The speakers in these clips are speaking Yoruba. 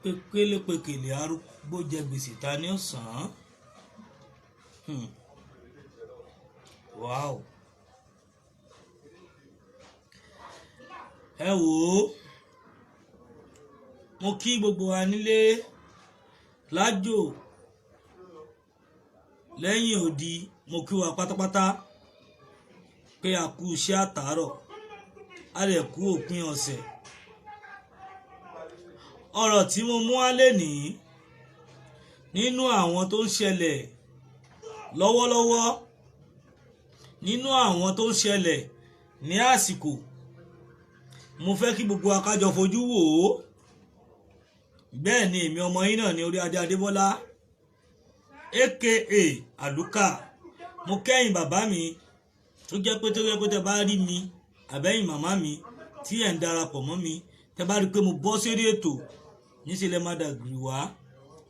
Pépélépékèlè arúgbó jẹ gbèsè, ta ni ó san án? Wow. Ẹ wò ó, mo kí gbogbo wa nílé lájò lẹ́yìn odi, mo kí wa pátápátá pé a kú iṣẹ́ àtàárọ̀, a lè kú òpin ọ̀sẹ̀. Ọ̀rọ̀ tí mo mú wá lénìí nínú àwọn tó ń ṣẹlẹ̀ lọ́wọ́lọ́wọ́, nínú àwọn tó ń ṣẹlẹ̀ ní àsìkò, mo fẹ́ kí gbogbo wa ká jọ fojú wò ó. Bẹ́ẹ̀ ni, èmi ọmọ yín náà ní orí adé Adébọ́lá, aka Àlùkà. Mo kẹ́yìn bàbá mi tó jẹ́ pé tẹ bá rí mi, àbẹ́yìn màmá mi tí ẹ̀ ń darapọ̀ mọ́ mi, tẹ bá rí i pé mo bọ́ sórí ètò níṣẹ́ lẹ́ máa dàgbì wá.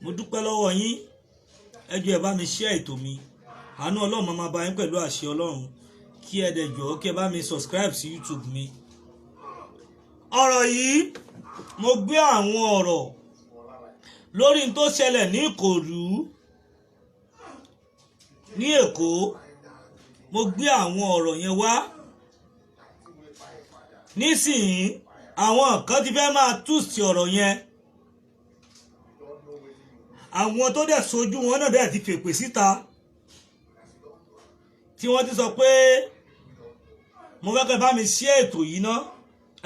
Mo dúpẹ́ lọ́wọ́ yín. Ẹ jọ̀ọ́, ẹ bá mi share ètò mi. Àánú Ọlọ́run máa bá yín pẹ̀lú àṣẹ Ọlọ́run. Kí ẹ dẹ̀ jọ̀ọ́, kí ẹ bá mi subscribe sí YouTube mi. Ọ̀rọ̀ yìí, mo gbé àwọn ọ̀rọ̀ lórí n tó ṣẹlẹ̀ ní Ìkòròdú ní Èkó. Mo gbé àwọn ọ̀rọ̀ yẹn wá. Nísìnyí, àwọn kan ti fẹ́ máa twist ọ̀rọ̀ yẹn. Àwọn tó dẹ̀ sojú wọn náà dẹ̀ ti fèpè síta, tí wọ́n ti sọ pé mo fẹ́ kẹ́ bá mi ṣe ètò yìí ná.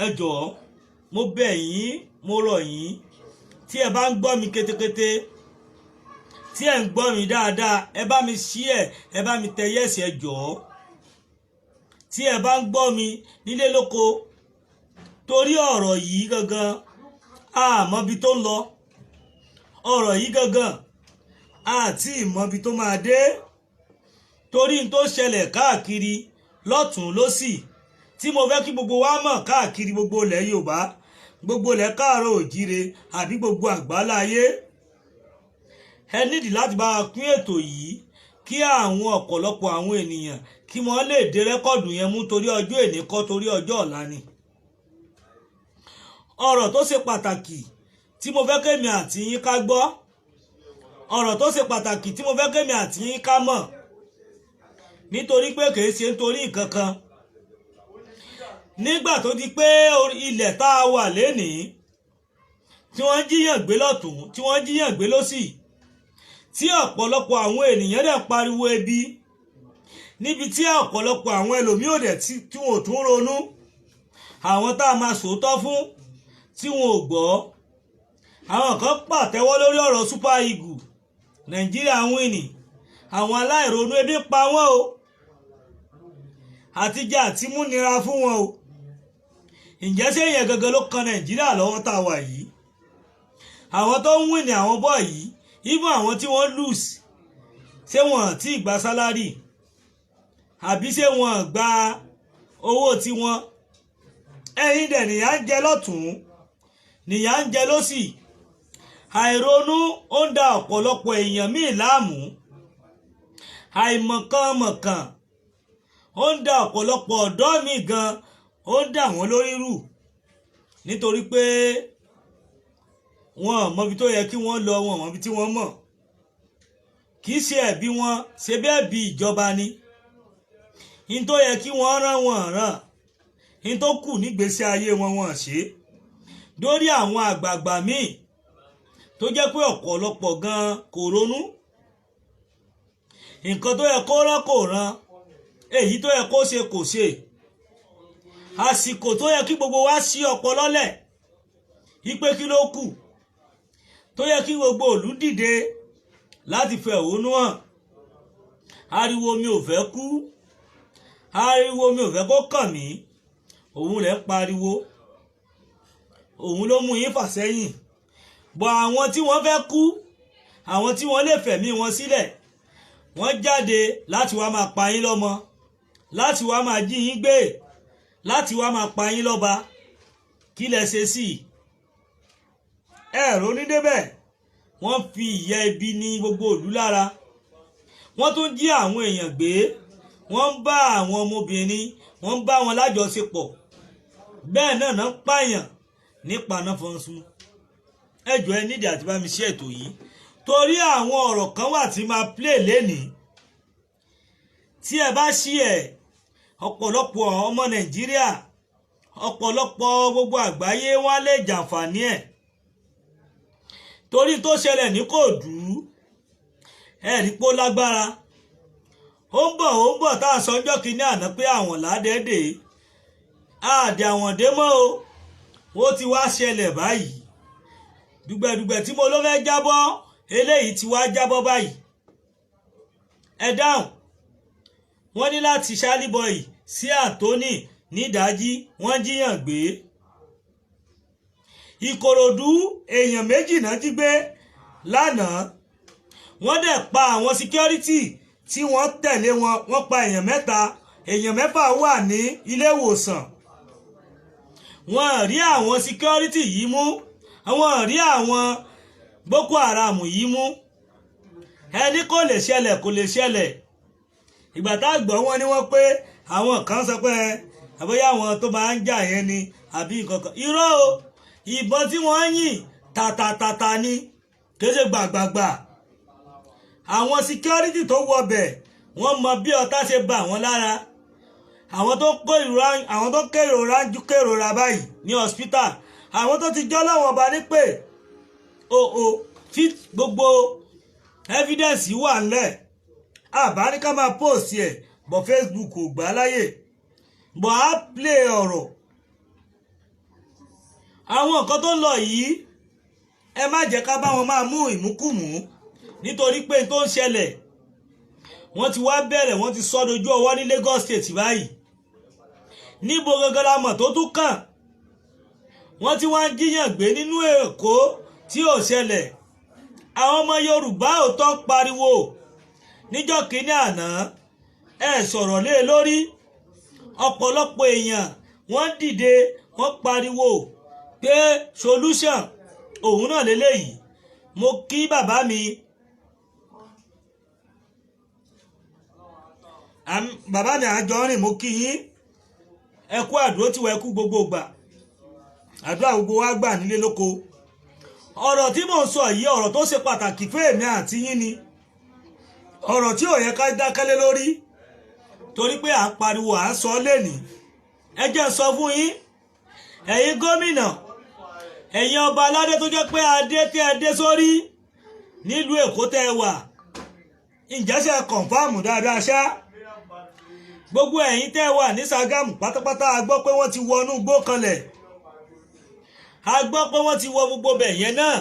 Ẹ jọ̀ọ́, mo bẹ̀ yín, mo rọ̀ yín, tí ẹ bá ń gbọ́ mi kétékété, tí ẹ ń gbọ́ mi dáadáa, ẹ bá mi share, ẹ bá mi tẹ yes. Ẹ jọ̀ọ́, tí ẹ bá ń gbọ́ mi nílé lóko, torí ọ̀rọ̀ yìí gangan, àmọ́bi tó ń lọ. Ọ̀rọ̀ yìí gangan, àti ìmọ̀bi tó máa dé, torí n tó ṣẹlẹ̀ káàkiri lọ́tún lọ́sì tí mo fẹ́ kí gbogbo wa mọ̀ káàkiri gbogbo ilẹ̀ Yorùbá, gbogbo ilẹ̀ káàárọ̀ òjíire, àbí gbogbo àgbáláyé. Ẹ nídìí láti bá wa pín ètò yìí kí àwọn ọ̀pọ̀lọpọ̀ àwọn ènìyàn kí wọ́n lè dé record yẹn mú, torí ọjọ́ èní kọ́, torí ọjọ́ ọ̀la ni. Ọ̀rọ̀ tó ṣe pàtàkì tí mo fẹ́ kémi àti yín ká gbọ́, ọ̀rọ̀ tó ṣe pàtàkì tí mo fẹ́ kémi àti yín ká mọ̀, nítorí pé kìí ṣe nítorí nǹkan kan. Nígbà tó di pé ilẹ̀ tá a wà lénìí, tí wọ́n jíyàn gbé lọ́tún, tí wọ́n jíyàn gbé lọ́sì, tí ọ̀pọ̀lọpọ̀ àwọn ènìyàn dẹ̀ pariwo ebi, níbi tí ọ̀pọ̀lọpọ̀ àwọn ẹlòmíì ò dẹ̀ tí wọn ò tún ronú, àwọn tá a máa sòótọ́ fún tí wọn ò gbọ́, àwọn kan pàtẹ́wọ́ lórí ọ̀rọ̀ Super Eagle Nàìjíríà win. Àwọn aláìronú, ebi ń pa wọ́n o, àtijọ́ àti múnira fún wọn o. Ǹjẹ́ ṣé ìyẹn gangan ló kan Nàìjíríà lọ́wọ́ tá a wà yìí? Àwọn tó ń win àwọn bọ́ yìí, even àwọn tí wọ́n lose, ṣé wọ́n ti gba salary, àbí ṣé wọ́n gba owó tiwọn? Ẹ̀yin dẹ̀ nìyà ń jẹ lọ́tún, nìyà ń jẹ lọ́sì. Àìronú ó ń da ọ̀pọ̀lọpọ̀ èèyàn míì láàmú. Àìmọ̀kànmọ̀kàn ó ń da ọ̀pọ̀lọpọ̀ ọ̀dọ́ míì gan, ó ń dà wọ́n lórí rù, nítorí pé wọn ò mọbi tó yẹ kí wọ́n lọ, wọn ò mọbi tí wọ́n mọ̀. Kì í ṣe ẹ̀bi wọn, ṣe bẹ́ẹ̀ bí ìjọba ni. In tó yẹ kí wọ́n rán, wọn rán. In tó kù nígbésí ayé wọn, wọn ṣe. Lórí àwọn àgbààgbà míì tó jẹ́ pé ọ̀pọ̀lọpọ̀ gan kò ronú, nǹkan tó yẹ kó rán kò rán, èyí tó yẹ kó ṣe kò ṣe. Àsìkò tó yẹ kí gbogbo wa ṣí ọpọlọ lẹ̀ ipe kí ló kù, tó yẹ kí gbogbo ìlú dìde láti fẹ̀hónú hàn, ariwo "Mi ò fẹ́ kú", ariwo "Mi ò fẹ́ kó kàn mí", òun lẹ̀ ń pariwo, òun ló mú yín fà sẹ́yìn bọ̀. Àwọn tí wọ́n fẹ́ kú, àwọn tí wọ́n lè fẹ̀mí wọn sílẹ̀, wọ́n jáde láti wá máa pa yín lọ́mọ, láti wá máa jí yín gbé, láti wá máa pa yín lọ́ba. Kí lẹ ṣe sí i? Ẹ ronú débẹ̀. Wọ́n fi ìyà ibi ní gbogbo ìlú lára, wọ́n tún jí àwọn èèyàn gbé, wọ́n ń bá àwọn ọmọbìnrin, wọ́n ń bá wọn lájọṣepọ̀. Bẹ́ẹ̀ náà náà ń pààyàn nípa náà fọ́nṣún. Ẹ jọ̀ọ́, ẹ nídìí àti bá mi ṣe ètò yìí, torí àwọn ọ̀rọ̀ kan wà tí máa play lénìí. Tí ẹ bá ṣí ẹ, ọ̀pọ̀lọpọ̀ ọmọ Nàìjíríà, ọ̀pọ̀lọpọ̀ gbogbo àgbáyé, wọ́n lè jàǹfààní ẹ̀, torí tó ṣẹlẹ̀ ní Kòòdú, ẹ rí pó lágbára. Ó ń bọ̀, ó ń bọ̀. Tá a sọ ọjọ́ kìíní àná pé àwọn ládẹ́dẹ́ àdè àwọn dé mọ́ o, ó ti wá ṣẹlẹ̀ báyìí. Dùgbẹ̀dùgbẹ̀ tí mo ló fẹ́ jábọ́, eléyìí ti wá jábọ́ báyìí. Ẹ dáhùn. Wọ́n ní láti Ṣálíbọ̀yì sí Anthony nídàájí, wọ́n jíyàn gbé. Ìkòròdú, èèyàn 2 náà jí gbé lánàá. Wọ́n dẹ̀ pa àwọn security tí wọ́n tẹ̀lé wọn. Wọ́n pa èèyàn 3, èèyàn 6 wà ní ilé ìwòsàn. Wọ́n rí àwọn security yìí mú, wọ́n rí àwọn Boko Haram yìí mú. Ẹni kò lè ṣẹlẹ̀, kò lè ṣẹlẹ̀. Ìgbà tá a gbọ́, wọn ni wọ́n pé àwọn kan sọ pé àbóyá àwọn tó máa ń jà yẹn ni àbí nǹkan kan. Irọ́ o. Ìbọn tí wọ́n ń yìn tàtàtàtà ni, kìí ṣe gbàgbàgbà. Àwọn security tó wọbẹ̀, wọ́n mọ bí ọ̀tá ṣe bà wọ́n lára. Àwọn tó kó ìrora, àwọn tó kérora ń ju kérora báyìí ní hospital, àwọn tó ti jọ́ lọ́wọ́ ọba ní pé o tí gbogbo evidence wà ńlẹ̀. Àbá ní ká máa post ẹ̀, but Facebook ò gbà á láyè, but á play ọ̀rọ̀. Àwọn nǹkan tó ń lọ yìí, ẹ má jẹ́ ká bá wọn máa mú ìmúkùmú, nítorí pé tó ń ṣẹlẹ̀, wọ́n ti wá bẹ̀rẹ̀, wọ́n ti sọ dojú ọwọ́ ní Lagos State báyìí. Níbo gangan la mọ̀ tó tún kàn? Wọ́n ti wá ń jíyàn gbé nínú Èkó tí ò ṣẹlẹ̀. Àwọn ọmọ Yorùbá ò tán pariwo níjọ́ kínní àná, ẹ sọ̀rọ̀ lé e lórí. Ọ̀pọ̀lọpọ̀ èèyàn, wọ́n dìde, wọ́n pariwo pé solution òun náà lélẹ́yìí. Mo kí bàbá mi, bàbá mi Àjọrìn, mo kí yín. Ẹ kú àdúró tí wọ́n, ẹ kú gbogbo gbà, àdúrà gbogbo wa gbà nílé lóko. Ọ̀rọ̀ tí mò ń sọ yìí, ọ̀rọ̀ tó ṣe pàtàkì fún èmi àti yín ni, ọ̀rọ̀ tí ò yẹ ká dákẹ́lé lórí, torí pé à ń pariwo, à ń sọ lẹ́nìí. Ẹ jẹ́ n sọ fún yín, ẹ̀yin gómìnà, ẹ̀yin ọba aládé tó jẹ́ pé adé tẹ́ ẹ dé sórí nílùú Èkó tẹ́ ẹ wà, ǹjẹ́ ṣe confirm dáadáa ṣá? Gbogbo ẹ̀yin tẹ́ ẹ wà ní Ṣàgámù pátápátá, a gbọ́ pé wọ́n ti wọnú igbó kanlẹ̀, a gbọ́ pé wọ́n ti wọ gbogbo bẹ̀ yẹn náà.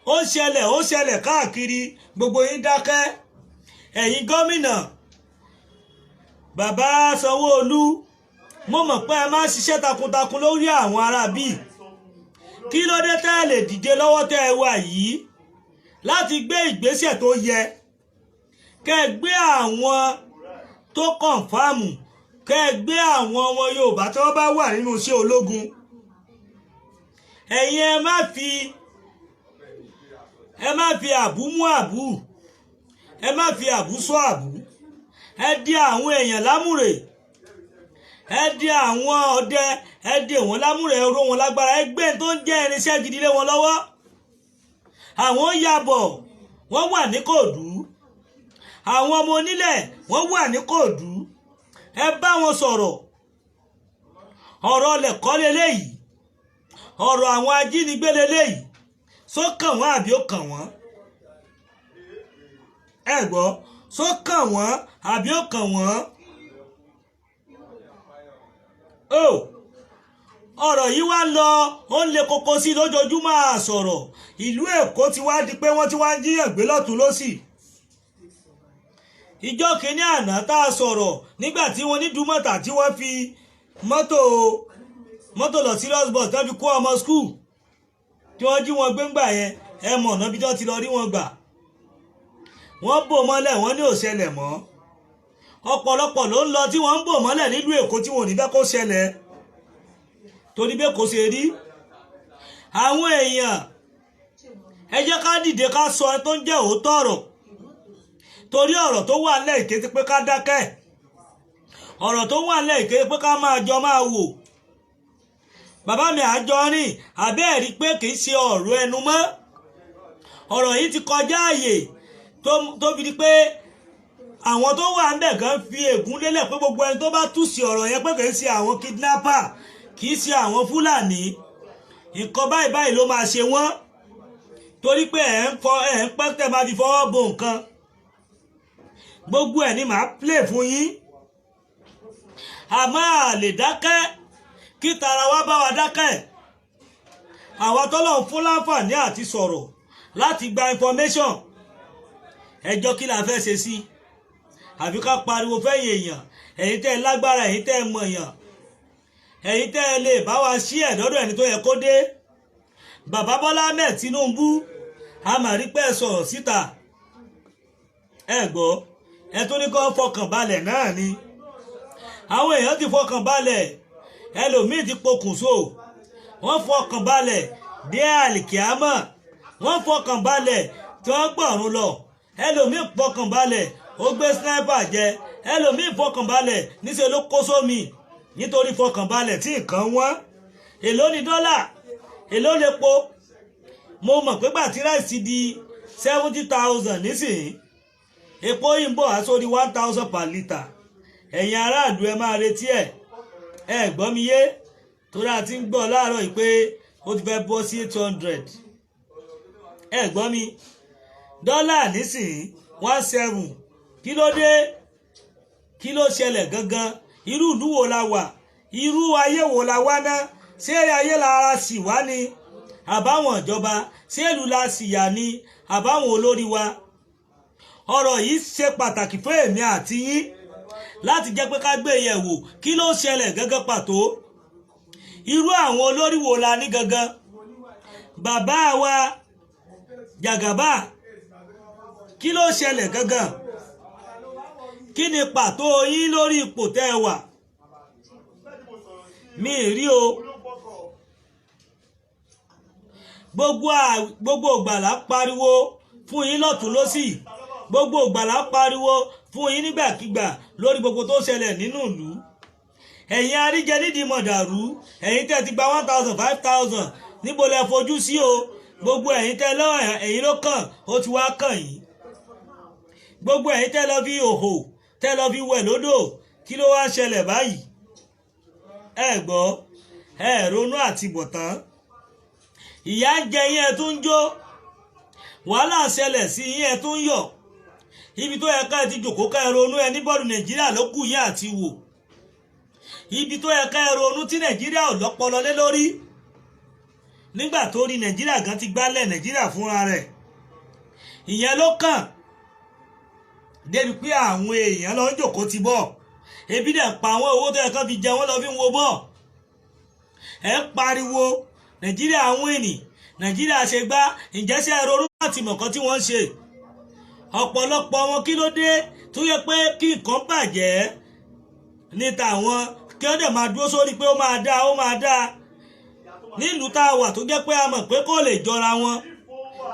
Ó ṣẹlẹ̀, ó ṣẹlẹ̀ káàkiri, gbogbo yín dákẹ́. Ẹ̀yin gómìnà, bàbá Sanwó-Olú, mo mọ̀ pé ẹ máa ń ṣiṣẹ́ takuntakun lórí àwọn ará bíi. Kí ló dé tẹ́ ẹ lè dìde lọ́wọ́ tẹ́ ẹ wà yìí láti gbé ìgbésẹ̀ tó yẹ, kẹ́ ẹ gbé àwọn tó confirm, kẹ́ ẹ gbé àwọn ọmọ Yorùbá tí wọ́n bá wà nínú iṣẹ́ ológun? Ẹ̀yin, ẹ má fi àbú mú àbú, ẹ má fi àbú sọ àbú. Ẹ di àwọn èèyàn lámùrè, ẹ di àwọn ọdẹ, ẹ di wọn lámùrè, ẹ ró wọn lágbára, ẹ gbé tó ń jẹ́ irinṣẹ́ gidi lé wọn lọ́wọ́. Àwọn yàbọ̀, wọ́n wà ní Kòòdú, àwọn ọmọ onílẹ̀, wọ́n wà ní Kòòdú. Ẹ bá wọn sọ̀rọ̀. Ọ̀rọ̀ ọlẹ̀ kọ́ leléyìí, ọ̀rọ̀ àwọn ajínigbé leléyìí. Só kàn wọ́n àbí ó kàn wọ́n? Ẹ gbọ́, só kàn wọ́n àbí ó kàn wọ́n? O ọ̀rọ̀ yìí wá lọ, ó ń le koko sí lójoojúmọ́. Àsọ̀rọ̀ ìlú Èkó ti wá di pé wọ́n ti wá ń jíyàn gbé lọ́tún lọ́sì. Ìjọ kìíní àná tá a sọ̀rọ̀, nígbà tí wọ́n ní Dúmọ̀tà, tí wọ́n fi mọ́tò lọ serious bus, tí wọ́n fi kó ọmọ school tí wọ́n jí wọn gbé ńgbà yẹn, ẹ mọ̀ ọ̀nà bí wọ́n ti lọ rí wọn gbà. Wọ́n bò mọ́lẹ̀, wọ́n ní ò ṣẹlẹ̀ mọ́. Ọ̀pọ̀lọpọ̀ ló ń lọ tí wọ́n ń bò mọ́lẹ̀ nílùú Èkó tí wọn ò ní fẹ́ kó ṣẹlẹ̀, torí bẹ́ẹ̀ kò ṣe rí. Àwọn èèyàn, ẹ jẹ́ ká dìde, ká sọ ẹ tó ń jẹ́ òótọ́ ọ̀rọ̀, torí ọ̀rọ̀ tó wà nílẹ̀ ìkété pé ká dákẹ́, ọ̀rọ̀ tó wà nílẹ̀ ìkété pé ká máa jọ máa wò. Bàbá mi Àjọrìn, àbẹ́ẹ̀ rí pé kì í ṣe ọ̀rọ̀ ẹnu mọ́? Ọ̀rọ̀ yìí ti kọjá àyè tó fi di pé àwọn tó wà ń bẹ̀ gan fi ègún lélẹ̀ pé gbogbo ẹni tó bá tú sí ọ̀rọ̀ yẹn pé kì í ṣe àwọn kidnapper, kì í ṣe àwọn Fúlàní, nǹkan báyìí báyìí ló máa ṣe wọ́n, torí pé ẹ̀ ń fọ ẹ̀ ń pẹ́ tẹ́ máa fi fọwọ́ bo nǹkan. Gbogbo ẹ̀ ni màá play fún yín, àmọ́ à lè dákẹ́ kí tara wa bá wa dákẹ́. Àwa tọ́lọ̀ ń fún láǹfààní àti sọ̀rọ̀ láti gba information, ẹjọ́ kí la fẹ́ ṣe sí? Àfi ká pariwo fẹ́yìn èèyàn, ẹ̀yin tẹ́ ẹ lágbára, ẹ̀yin tẹ́ ẹ mọ̀ èèyàn, ẹ̀yin tẹ́ ẹ lè bá wa ṣí ẹ̀ dọ́dọ̀ ẹni tó yẹ kó dé. Bàbá Bọ́lá Ahmed Tinubu, a mà rí pé ẹ sọ̀rọ̀ síta. Ẹ gbọ́, ẹ tó ní kó fọkàn balẹ̀ náà ni. Àwọn èèyàn ti fọkàn balẹ̀, ẹlòmíì ti pokùnso. Wọ́n fọkàn balẹ̀ dé àlìkíámọ̀, wọ́n fọkàn balẹ̀ tí wọ́n gbọ̀run lọ. Ẹlòmíì fọkàn balẹ̀, ó gbé sniper jẹ. Ẹlòmíì fọkàn balẹ̀, níṣẹ́ ló kó sómi nítorí fọkàn balẹ̀ tí nǹkan wọ́n. Èló ni dọ́là? Èló lepo? Mo mọ̀ pé gbà tí rice di 70,000 nísìnyí, epo yìí ń bọ̀ á sórí 1,000 per litre. Ẹ̀yin aráàlú, ẹ máa retí ẹ̀. Ẹ gbọ́ mi yé? Torí a ti ń gbọ́ láàárọ̀ yìí pé ó ti fẹ́ bọ́ sí 800. Ẹ gbọ́ mi, dọ́là nísìnyí 1.7. Kí ló dé? Kí ló ṣẹlẹ̀ gangan? Irú ìlú wo la wà? Irú ayé wo la wá ná? Ṣé ayé lára sì wá ni, àbáwọn ìjọba? Ṣé ìlú la sì yà ni, àbáwọn olórí wa? Ọ̀rọ̀ yìí ṣe pàtàkì fún èmi àti yín láti jẹ́ pé ká gbé yẹ̀wò. Kí ló ṣẹlẹ̀ gangan pàtó? Irú àwọn olórí wo la ní gangan? Bàbá wa Jàgàbá, kí ló ṣẹlẹ̀ gangan? Kí ni pàtó yín lórí ipò tẹ́ ẹ wà? Mi rí o. Gbogbo ìgbàlá pariwo fún yín lọ́tún lọ́sì, gbogbo ìgbàlá pariwo fún yín nígbàkigbà lórí gbogbo tó ṣẹlẹ̀ nínú ìlú. Ẹ̀yin àríjẹ nídìí mọ̀dàrú, ẹ̀yin tẹ́ ti gba 1,000, 5,000, níbo lẹ fojú sí o? Gbogbo ẹ̀yin tẹ́ lọ́, ẹ̀yin ló kàn, ó ti wá kàn yín. Gbogbo ẹ̀yin tẹ́ lọ fi òhò, tẹ́ lọ fi wẹ̀ lódò, kí ló wá ṣẹlẹ̀ báyìí? Ẹ gbọ́, ẹ ronú àti bọ̀tán. Ìyà ń jẹ yín, ẹ tún ń jó. Wàhálà ṣẹlẹ̀ sí yín, ẹ tún ń yọ̀. Ibi tó yẹ ká ẹ ti jòkó ká ẹ ronú, ẹ ní bọ́ọ̀lù Nàìjíríà ló kù yín àti wò. Ibi tó yẹ ká ẹ ronú tí Nàìjíríà ò lọ́pọlọ lé lórí, nígbà tó rí Nàìjíríà gan ti gbálẹ̀ Nàìjíríà fúnra rẹ̀, ìyẹn ló kàn débi pé àwọn èèyàn lọ ń jòkó ti bọ̀. Ebi dẹ̀ pa àwọn, owó tó yẹ kán fi jẹ wọ́n lọ fi ń wo bọ̀. Ẹ ń pariwo Nàìjíríà ń win, Nàìjíríà ṣe gbá. Ǹjẹ́ ṣe ronú láti mọ̀ nǹkan tí wọ́n ń ṣe? Ọ̀pọ̀lọpọ̀ wọn, kí ló dé tó yẹ pé kí nǹkan bàjẹ́ ní tàwọn, kí wọ́n dẹ̀ máa dúró sórí pé ó máa dáa, ó máa dáa, nílùú tá a wà tó jẹ́ pé a mọ̀ pé kò lè jọra wọn?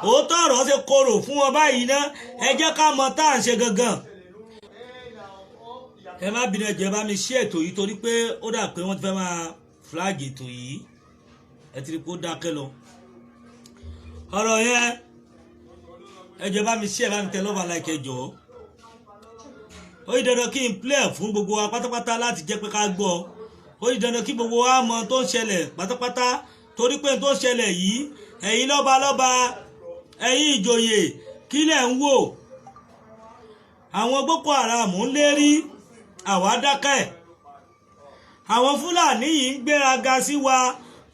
Òótọ́ ọ̀rọ̀ ṣe korò fún wọn báyìí ná. Ẹ jẹ́ ká mọ tá à ń ṣe gangan. Ẹ má bínú, ẹ jẹ́ bá mi ṣí ètò yìí, torí pé ó dà pé wọ́n ti fẹ́ máa flag ètò yìí. Ẹ ti rí pé ó dákẹ́ lọ ọ̀rọ̀ yẹn. Ẹ jẹ́ bá mi ṣí ẹ, bá mi tẹ love and like. Ẹ jọ̀ọ́, ó yí dandan kí n play fún gbogbo wa pátápátá láti jẹ́ pé ká gbọ́. Ó yí dandan kí gbogbo wa mọ tó ń ṣẹlẹ̀ pátápátá, torí pé tó ń ṣẹlẹ̀ yìí, ẹ̀yin lọ́ba lọ́ba, ẹ̀yin ìjòyè, kí lẹ̀ ń wò? Àwọn Boko Haram ń lérí, àwa dákẹ́. Àwọn Fúlàní yìí ń gbéraga sí wa,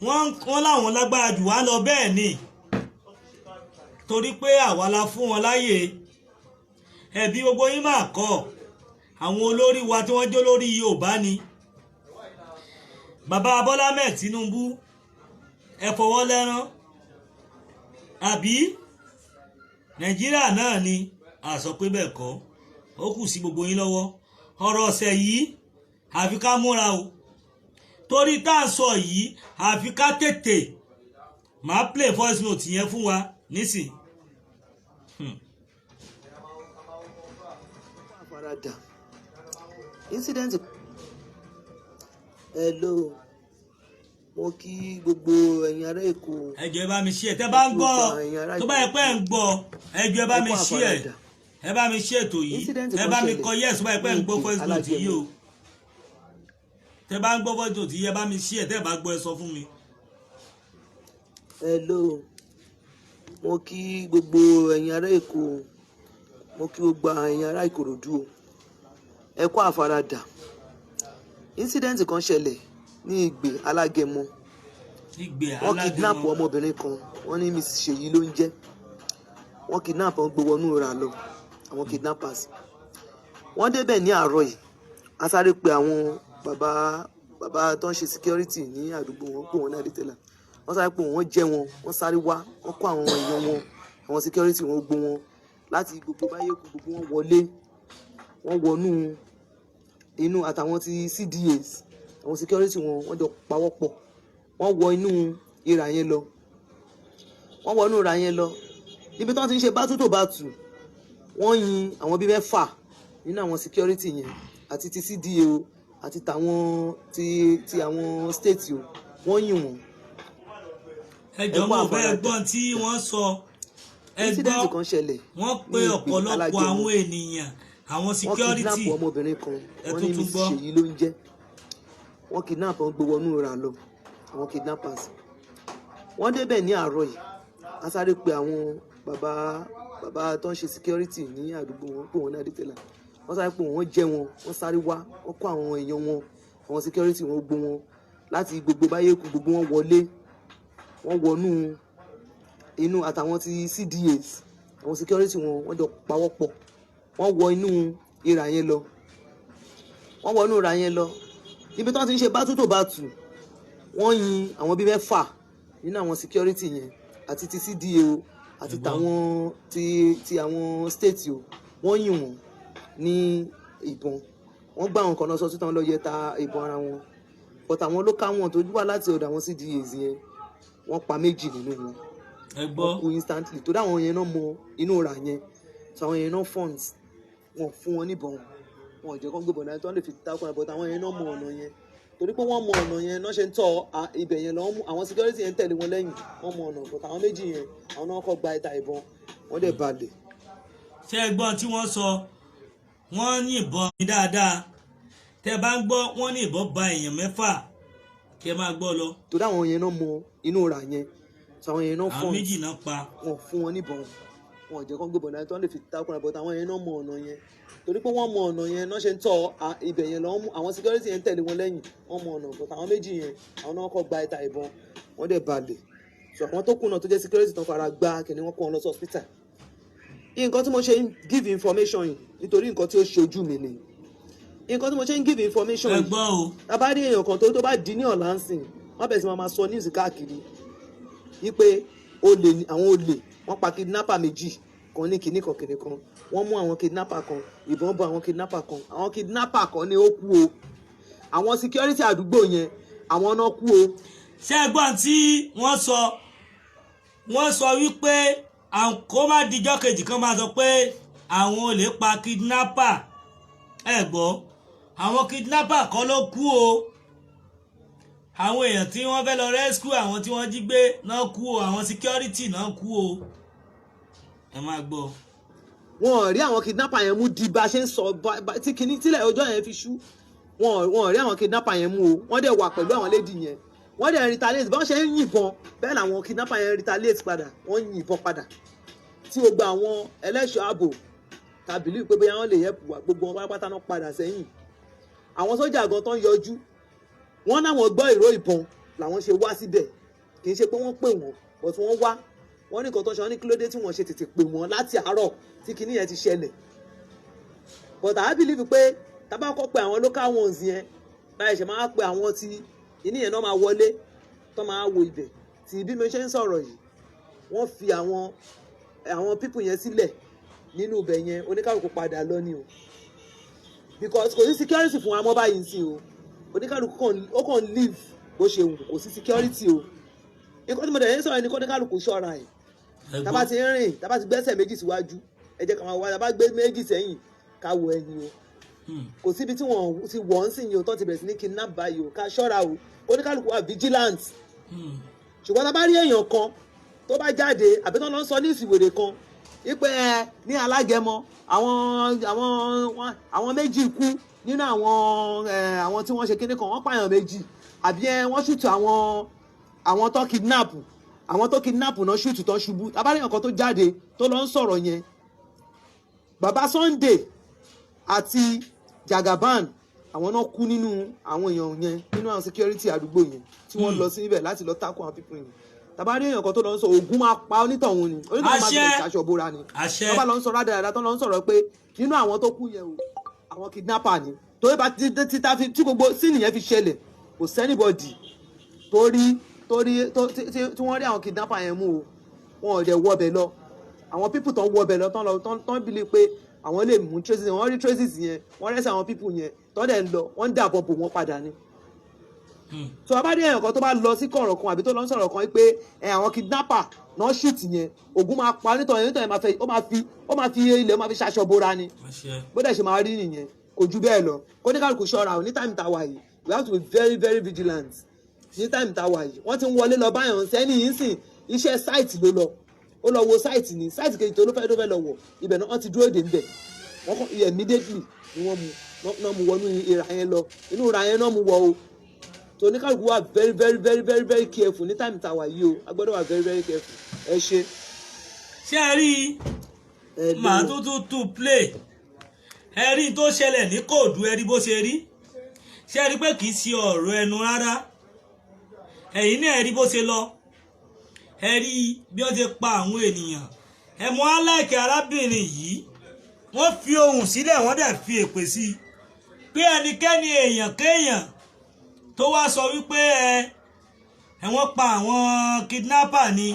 wọ́n láwọn lágbára jù wá lọ. Bẹ́ẹ̀ ni, torí pé àwa la fún wọn láyè. Ẹ̀bi gbogbo yín máa kọ́ àwọn olórí wa tí wọ́n jó lórí Yorùbá ni. Bàbá Bọ́lá Ahmed Tinubu, ẹ fọwọ́ lẹ́rán, àbí Nàìjíríà náà ni a sọ pé bẹ́ẹ̀ kọ́? Ó kù sí gbogbo yín lọ́wọ́. Ọ̀rọ̀ ọ̀sẹ̀ yìí, àfi ká múra o, torí tá à ń sọ yìí, àfi ká tètè máa play voice note yẹn fún wa nísìn. Àfaradà incident. Hello. Mo kí gbogbo ẹ̀yin ará Èkó. Ẹ jọ̀ọ́, ẹ bá mi share tẹ́ bá ń gbọ́. Tó bá yẹ pé ẹ ń gbọ́, ẹ jọ̀ọ́, ẹ bá mi share, ẹ bá mi share ètò yìí. Ẹ bá mi kọ yes bá yẹ pé ẹ ń gbọ́ voice note yìí o. Tẹ́ bá ń gbọ́ voice note yìí, ẹ bá mi share. Tẹ́ bá gbọ́, ẹ sọ fún mi. Hello, mo kí gbogbo ẹ̀yin ará Èkó, mo kí gbogbo ẹ̀yin ará Ìkòròdú o. Ẹ kú àfaradà. Incident kan ṣẹlẹ̀ ní Ìgbè Alágẹmọ. Ìgbè Wọ́n kidnap Alágẹmọ. ọmọbìnrin kan, wọ́n ní Mrs Ṣèyí ló ń jẹ́. Wọ́n kidnap wọn, gbé wọnú ra lọ. Àwọn kidnappers, wọ́n débẹ̀ ní àárọ̀ yìí. A sáré pe àwọn bàbá bàbá tó ń ṣe security ní àdúgbò wọn, pé wọ́n ní Adétẹ́là. Wọ́n sáré pé wọ́n jẹ́ wọn, wọ́n sáré wá, wọ́n kó àwọn èèyàn wọn, àwọn security wọn, gbó wọn láti gbogbo báyẹ̀kú, gbogbo wọn wọlé, wọ́n wọnú inú, àtàwọn ti CDAs, àwọn security wọn, wọ́n jọ pawọ́pọ̀, wọ́n wọ inú ìrà yẹn lọ. Wọ́n wọ inú ìrà yẹn lọ níbi tí wọ́n ti ń ṣe battle to battle. Wọ́n yin àwọn bíi mẹ́fà nínú àwọn security yẹn, àti ti CDA o, àti tàwọn ti àwọn state o, wọ́n yìn wọ́n. Ẹ jọ̀ọ́, Ẹ kú mo fẹ́ àfaradà. gbọ́n tí wọ́n sọ. Ẹ gbọ́. Incident kan ṣẹlẹ̀ Wọ́n pe ní Ìgbè ọ̀pọ̀lọpọ̀ Alágẹmọ. àwọn ènìyàn, àwọn Wọ́n security. kidnap ọmọbìnrin kan, Ẹ wọ́n ní tún tún Mrs gbọ́. Ṣèyí ló ń jẹ́. Wọ́n kidnap wọn, gbé wọnú ra lọ. Àwọn kidnappers, wọ́n débẹ̀ ní àárọ̀ yìí. A sáré pe àwọn bàbá bàbá tó ń ṣe security ní àdúgbò wọn, pé wọ́n ní Adétẹ́là. Wọ́n sáré pé wọ́n jẹ́ wọn, wọ́n sáré wá, wọ́n kó àwọn èèyàn wọn, àwọn security wọn, gbó wọn láti gbogbo báyẹ̀kú, gbogbo wọn wọlé, wọ́n wọnú inú, àtàwọn ti CDAs, àwọn security wọn, wọ́n jọ pawọ́pọ̀, wọ́n wọ inú ìrà yẹn lọ. Wọ́n wọ inú ìrà yẹn lọ níbi tí wọ́n ti ń ṣe battle to battle. Wọ́n yin àwọn bíi mẹ́fà nínú àwọn security yẹn, àti ti CDA o, àti Ẹ gbọ́. tàwọn ti àwọn state o, wọ́n yìn wọ́n ní ìbọn. Wọ́n gbá àwọn kan lọ sọ́tún tán, lọ yẹ ta ìbọn ara wọn, but àwọn local wọn tó wá láti ọ̀dọ̀ àwọn CDAs yẹn, wọ́n pa méjì nínú wọn. Ẹ gbọ́. Wọ́n kú instantly, torí àwọn yẹn náà mọ inú ra yẹn. So àwọn yẹn náà funds wọn fún wọn níbọn, wọn ò jẹ́ kó gbébọn dání tí wọ́n lè fi takùn, but àwọn yẹn náà mọ ọ̀nà yẹn. Torí pé wọ́n mọ ọ̀nà yẹn náà ṣe ń tọ́ ibẹ̀ yẹn lọ́wọ́ mú àwọn security yẹn ń tẹ̀lé wọn lẹ́yìn. Wọ́n mọ ọ̀nà, but àwọn méjì yẹn, àwọn náà kọ́ gba ìta ìbọn, wọ́n dẹ̀ balẹ̀. Ṣé ẹ gbọ́n tí wọ́n sọ? Wọ́n yìnbọn ní dáadáa. Tẹ́ bá ń gbọ́, wọ́n ní ìbọn ba èèyàn mẹ́fà. Kí ẹ máa gbọ́ lọ. Torí àwọn yẹn náà mọ inú ra yẹn. So àwọn yẹn náà Àwọn funds méjì náà pa. Wọn fún wọn níbọn, wọn ò jẹ́ kó gbébọn dání tí wọ́n lè fi takùn, but àwọn yẹn náà mọ ọ̀nà yẹn. Torí pé wọ́n mọ ọ̀nà yẹn náà ṣe ń tọ́ ibẹ̀ yẹn lọ́wọ́ mú àwọn security yẹn ń tẹ̀lé wọn lẹ́yìn. Wọ́n mọ ọ̀nà, but àwọn méjì yẹn, àwọn náà kọ́ gba ìta ìbọn, wọ́n dẹ̀ balẹ̀. So àwọn tó kù náà tó jẹ́ security tán fara gbá kìnní, wọ́n kó wọn lọ sí hospital. Nǹkan tí mo ṣe ń give information yìí, nítorí nǹkan tí ó ṣojú mi ni nǹkan tí mo ṣe ń give information Ẹ yìí. gbọ́ o. Tá bá rí èèyàn kan tó bá di ní ọ̀la ń sìn, wọ́n bẹ̀rẹ̀ sí máa sọ news káàkiri wípé olè ni àwọn olè, wọ́n pa kidnapper méjì kan ní kinní kan kinní kan, wọ́n mú àwọn kidnapper kan, ìbọn bọ àwọn kidnapper kan. Àwọn kidnapper kan ní ó kú o, àwọn security àdúgbò yẹn, àwọn náà kú o. Ṣé ẹ gbọ́n tí wọ́n sọ? Wọ́n sọ wípé kó má dijọ́ kejì kan máa sọ pé àwọn olè pa kidnapper. Ẹ gbọ́, àwọn kidnapper kọ́ ló kú o. Àwọn èèyàn tí wọ́n fẹ́ lọ rescue àwọn tí wọ́n jí gbé náà kú o. Àwọn security náà kú o. Ẹ máa gbọ́. Wọn ò rí àwọn kidnapper yẹn mú di bá a ṣe ń sọ tí kinní tílẹ̀ ọjọ́ yẹn fi ṣú. Wọn ò rí àwọn kidnapper yẹn mú o. Wọ́n dẹ̀ wà pẹ̀lú àwọn lady yẹn, wọ́n dẹ̀ retaliate. Bí wọ́n ṣe ń yìnbọn, bẹ́ẹ̀ làwọn kidnapper yẹn retaliate padà, wọ́n yìnbọn padà. Tí gbogbo àwọn ẹlẹ́ṣọ́ ààbò tàbí lè pé bóyá wọ́n lè yẹ̀pù wá, gbogbo wọn pátápátá náà padà sẹ́yìn. Àwọn sójà gan tó ń yọjú, wọ́n náwọn gbọ́ ìró ìbọn làwọn ṣe wá síbẹ̀. Kì í ṣe pé wọ́n pè wọ́n, but wọ́n wá. Wọ́n ní nǹkan tó ń ṣe wọ́n ní kí ló dé tí wọ́n ṣe tètè pè wọ́n láti àárọ̀ tí kinní yẹn ti ṣẹlẹ̀. But I believe pé tá bá kọ́ pé àwọn local ones yẹn báyìí ṣe máa pe àwọn tí kinní yẹn náà máa wọlé tó máa wo ibẹ̀. Tí bí mo ṣe ń sọ̀rọ̀ yìí, wọ́n fi àwọn people yẹn sílẹ̀ nínú ibẹ̀ yẹn, oníkàlùkù padà lọ ni o, because kò sí security fún wa mọ́ báyìí sí o. Oníkàlùkù ó kàn live bó ṣe wù, kò sí security o. Nǹkan tí mo dẹ̀ ń sọ̀rọ̀ ni kó oníkàlùkù ṣọ́ra ẹ̀. Ẹ Tá bá gbọ́. ti ń rìn, tá bá ti gbẹ́sẹ̀ méjì síwájú, ẹ jẹ́ ká máa wá. Tá bá gbé méjì sẹ́yìn, ká wo ẹ̀yìn o. Kò síbi tí wọ́n ti wọ̀ ń sìn yìí o, tó ti bẹ̀rẹ̀ sí ní kidnap báyìí o. Ká ṣọ́ra o, oníkálukú wà vigilant. Ṣùgbọ́n tá a bá rí èèyàn kan tó bá jáde àbí tó lọ ń sọ ní ìsìwèrè kan wípé ẹ ní Alágẹmọ, àwọn méjì kú nínú àwọn ẹ àwọn tí wọ́n ṣe kíní kan, wọ́n pààyàn méjì, àbí ẹ wọ́n shoot àwọn tó kidnap, àwọn tó kidnap náà shoot tó ṣubú, tá a bá rí èèyàn kan tó jáde tó lọ ń sọ̀rọ̀ yẹn, bàbá Sunday àti Jagaban, àwọn náà kú nínú àwọn èèyàn yẹn, nínú àwọn security àdúgbò yẹn tí wọ́n lọ síbẹ̀ láti lọ tackle àwọn people yẹn. Tàbá rí èèyàn kan tó lọ ń sọ, ògùn máa pa onítọ̀hún ni, onítọ̀hún máa fi lè ṣaṣọ bóra ni. Àṣẹ. Tó bá lọ ń sọ rádaràda, tó lọ ń sọ̀rọ̀ pé nínú àwọn tó kú yẹn o, àwọn kidnapper ni, torí bá ti ti ta fi tí gbogbo scene yẹn fi ṣẹlẹ̀, kò sí anybody tó rí tó rí tó tí tí wọ́n rí àwọn kidnapper yẹn mú o. Wọn ò dẹ̀ wọbẹ̀ lọ. Àwọn people tó ń wọbẹ̀ lọ, tán lọ tán believe pé àwọn lè mú traces, wọ́n rí traces yẹn, wọ́n rẹ́sẹ̀ àwọn people yẹn tó dẹ̀ ń lọ, wọ́n ń dàbọ̀ bò wọ́n padà ni. So abádé èèyàn kan tó bá lọ sí kọ̀rọ̀ kan àbí tó lọ ń sọ̀rọ̀ kan pé ẹ àwọn kidnapper náà shoot yẹn, ògùn máa pa nítorí nítorí máa fẹ́ ó máa fi ilẹ̀, ó máa fi ṣaṣọ bora ni. Àṣẹ. Bó dẹ̀ ṣe máa rí nìyẹn, kò ju bẹ́ẹ̀ lọ. Kó ní kálukú ṣọ́ra o. Ní time tá a wà yìí, we have to be very very vigilant. Ní time tá a wà yìí, wọ́n ti ń wọlé lọ báyọ̀ sẹ́ni yìí ń sìn. Iṣẹ́ site ló lọ, ó lọ wo site ní site kejì tó ló fẹ́ lọ wọ̀. Ibẹ̀ náà wọ́n ti dúró dè ń bẹ̀. Wọ́n kọ́ immediately ni wọ́n mú náà mú wọnú ìrà yẹn lọ. Inú ìrà yẹn náà mú wọ o. So oníkálukú wà very very very very very careful ní time tá a wà yìí o. A gbọ́dọ̀ wà very very careful. Ẹ ṣe. Ṣé ẹ rí i? Ẹ Màá lóo. tún play. Ẹ rí i tó ṣẹlẹ̀ ní kóòdù, ẹ rí bó ṣe rí. Ṣé ẹ rí pé kì í ṣe ọ̀rọ̀ ẹnu rárá? Ẹ̀yin náà ẹ rí bó ṣe lọ, ẹ rí bí wọ́n ṣe pa àwọn ènìyàn. Ẹ mọ aláìkẹ́ arábìnrin yìí, wọ́n fi ohùn sílẹ̀, wọ́n dẹ̀ fi èpè sí i pé ẹnikẹ́ni, èèyàn kéèyàn tó wá sọ wípé ẹ wọ́n pa àwọn kidnapper ni,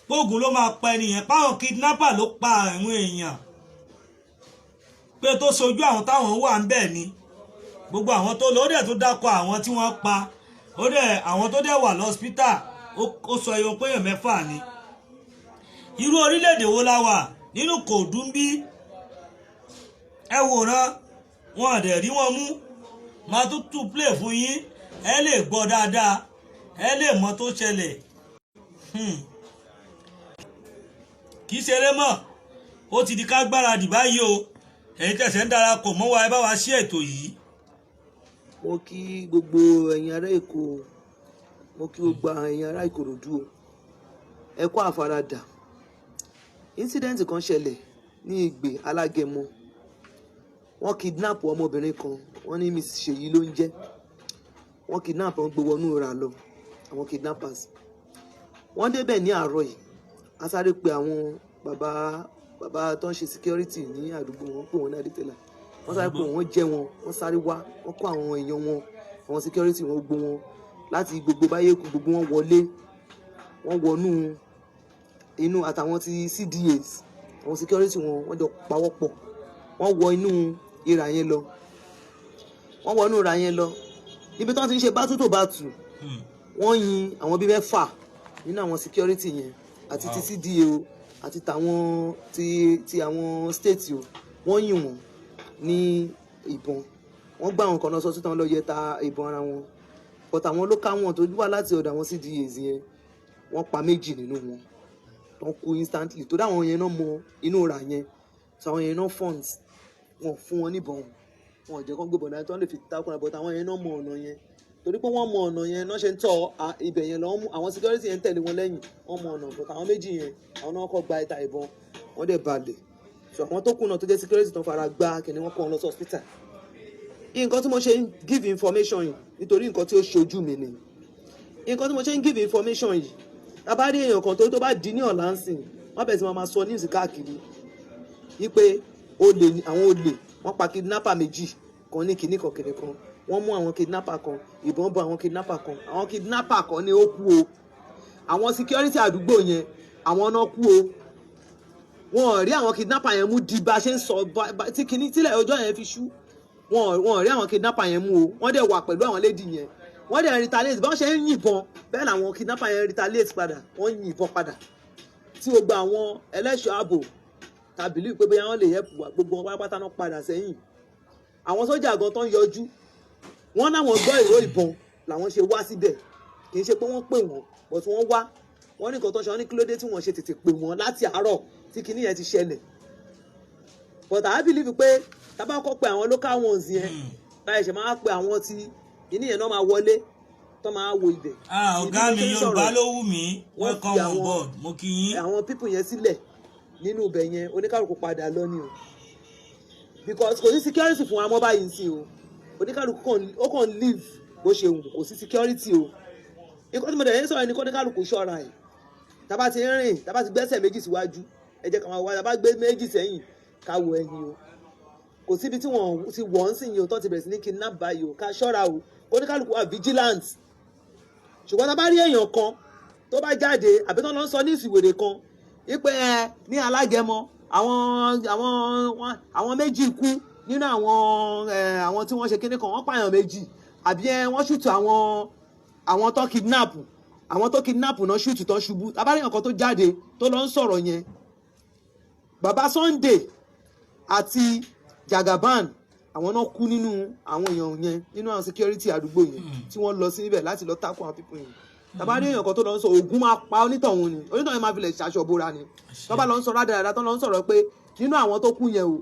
póògùn ló máa pa ẹnìyẹn, páwọn kidnapper ló pa àwọn èèyàn, pé tó sojú àwọn táwọn wà ń bẹ̀ ni gbogbo àwọn tó lọ. Ó dẹ̀ tó dákọ̀ àwọn tí wọ́n pa, ó dẹ̀ àwọn tó dẹ̀ wà lọ́sípítà, ó sọ iye pé èèyàn 6 ni. Irú orílẹ̀-èdè wo la wà nínú kòdú ń bí? Ẹ wòran, wọn ò dẹ̀ rí wọn mú. Máa tún tún play fún yín, ẹ lè gbọ́ dáadáa, ẹ lè mọ tó ṣẹlẹ̀. Kì í ṣeré mọ́, ó ti di ká gbáradì báyìí o. Ẹ̀yin tẹ̀sẹ̀ ń darapọ̀ mọ́ wa, ẹ bá wa ṣí ètò yìí. Mo kí gbogbo ẹ̀yin ará Èkó, mo kí gbogbo ẹ̀yin ará Ìkòròdú o. Ẹ kú àfaradà. Incident kan ṣẹlẹ̀ ní Ìgbè Alágẹmọ. Wọ́n kidnap ọmọbìnrin kan, wọ́n ní Miss Ṣèyí ló ń jẹ́. Wọ́n kidnap wọn, gbé wọnú ìrà lọ. Àwọn kidnappers, wọ́n débẹ̀ ní àárọ̀ yìí. A sáré pe àwọn bàbá bàbá tó ń ṣe security ní àdúgbò wọn, pè wọ́n ní Adétẹ̀lá. Wọ́n sáré pé wọ́n jẹ́ wọn, wọ́n sáré wá, wọ́n kó àwọn èèyàn wọn, àwọn security wọn, gbogbo wọn láti gbogbo báyé kú, gbogbo wọn wọlé, wọ́n wọnú inú, àtàwọn ti CDAs, àwọn security wọn, wọ́n jọ pawọ́pọ̀, wọ́n wọ inú ìrà yẹn lọ. Wọ́n wọ inú ìrà yẹn lọ níbi tí wọ́n ti ń ṣe battle to battle. Wọ́n yin àwọn bíi 6 nínú àwọn security yẹn àti ti CDA o, àti tàwọn ti àwọn state o. Wọ́n yìn wọ́n ní ìbọn, wọ́n gbá àwọn kan lọ sọ́tún tán, lọ yẹ ta ìbọn ara wọn, but àwọn local wọn tó wá láti ọ̀dọ̀ àwọn CDAs yẹn, wọ́n pa méjì nínú wọn tó ń kú instantly, tó dáwọn yẹn náà mọ inú ra yẹn. So àwọn yẹn náà funds wọn fún wọn níbọn, wọn ò jẹ́ kó gbé bọ̀dá tó lè fi takùnà, but àwọn yẹn náà mọ ọ̀nà yẹn, torí pé wọ́n mọ ọ̀nà yẹn náà ṣe ń tọ́ ibẹ̀ yẹn lọ́wọ́ mú. Àwọn security yẹn ń tẹ̀lé wọn lẹ́yìn, wọ́n mọ ọ̀nà, but àwọn méjì yẹn, àwọn náà kọ́ gba ìta ìbọn, wọ́n dẹ̀ balẹ̀. So àwọn tó kù náà tó jẹ́ security tó ń fara gbá kìnìún, wọn kó wọn lọ sí hospital. Nǹkan tí mo ṣe ń give information yìí, nítorí nǹkan tí ó ṣojú mi ni nǹkan tí mo ṣe ń give information yìí. Tá bá rí èèyàn kan tó bá di ní ọ̀la ń sìn, wọ́n bẹ̀rẹ̀ sí máa sọ news káàkiri wípé olè ni àwọn olè, wọ́n pa kidnapper méjì kan ní kinní kan kinní kan, wọ́n mú àwọn kidnapper kan, ìbọn bọ àwọn kidnapper kan. Àwọn kidnapper kan ní ó kú o. Àwọn security àdúgbò yẹn, àwọn náà kú o. Wọn ò rí àwọn kidnapper yẹn mú di bá a ṣe ń sọ tí kinní tílẹ̀ ọjọ́ yẹn fi ṣú. Wọn ò rí àwọn kidnapper yẹn mú o. Wọ́n dẹ̀ wà pẹ̀lú àwọn lady yẹn, wọ́n dẹ̀ retaliate. Bí wọ́n ṣe ń yìnbọn, bẹ́ẹ̀ làwọn kidnapper yẹn retaliate padà, wọ́n yìnbọn padà, tí gbogbo àwọn ẹlẹ́ṣọ́ ààbò tàbí lè pé bóyá wọ́n lè help wa, gbogbo wọn pátápátá náà padà sẹ́yìn. Àwọn sójà gan tó ń yọjú, wọ́n náwọn gbọ́ ìró ìbọn làwọn ṣe wá síbẹ̀. Kì í ṣe pé wọ́n pè wọ́n, but wọ́n wá. Wọ́n ní nǹkan tó ń ṣe wọ́n ní kí ló dé tí wọ́n ṣe tètè pè wọ́n láti àárọ̀ tí kinní yẹn ti ṣẹlẹ̀. But I believe pé tá bá kọ́ pé àwọn local ones yẹn, báyìí ṣe máa pe àwọn tí kinní yẹn náà máa wọlé tó máa wo ibẹ̀. Ah, ọ̀gá mi, Yorùbá ló wù mí. Wọ́n Welcome fi on board, mo kí yín. àwọn people yẹn sílẹ̀ nínú ibẹ̀ yẹn, oníkàlùkù padà lọ ni o, because kò sí security fún wa mọ́ báyìí sí o. Oníkàlùkù ó kàn live bó ṣe wù, kò sí security o. Nǹkan tí mo dẹ̀ yẹn sọ̀rọ̀ ni kó oníkàlùkù ṣọ́ra ẹ̀. Tá bá ti ń rìn, tá bá ti gbẹ́sẹ̀ méjì síwájú, ẹ jẹ́ ká máa wá. Tá bá gbé méjì sẹ́yìn, ká wo ẹ̀yìn o. Kò síbi tí wọ́n ti wọ̀ ń sìn yìí o, tó ti bẹ̀rẹ̀ sí ní kidnap báyìí o. Ká ṣọ́ra o, oníkàlùkù wà vigilant. Ṣùgbọ́n tá bá rí èèyàn kan tó bá jáde àbí tó lọ ń sọ ní ìsìwèrè kan wípé ẹ ní Alágẹmọ, àwọn méjì kú nínú àwọn tí wọ́n ṣe kíní kan, wọ́n pààyàn méjì, àbí ẹ wọ́n shoot àwọn tó kidnap, àwọn tó kidnap náà shoot tó ṣubú. Tá bá rí èèyàn kan tó jáde tó lọ ń sọ̀rọ̀ yẹn, bàbá Sunday àti Jagaban, àwọn náà kú nínú àwọn èèyàn yẹn, nínú àwọn security àdúgbò yẹn tí wọ́n lọ síbẹ̀ láti lọ tackle àwọn people yẹn. Tá bá rí èèyàn kan tó lọ ń sọ, ògùn máa pa onítọ̀hún ni. Onítọ̀hún yẹn máa fi lè ṣaṣọ bóra ni. Tó bá lọ ń sọ rádaràda, tó lọ ń sọ̀rọ̀ pé nínú àwọn tó kú yẹn o,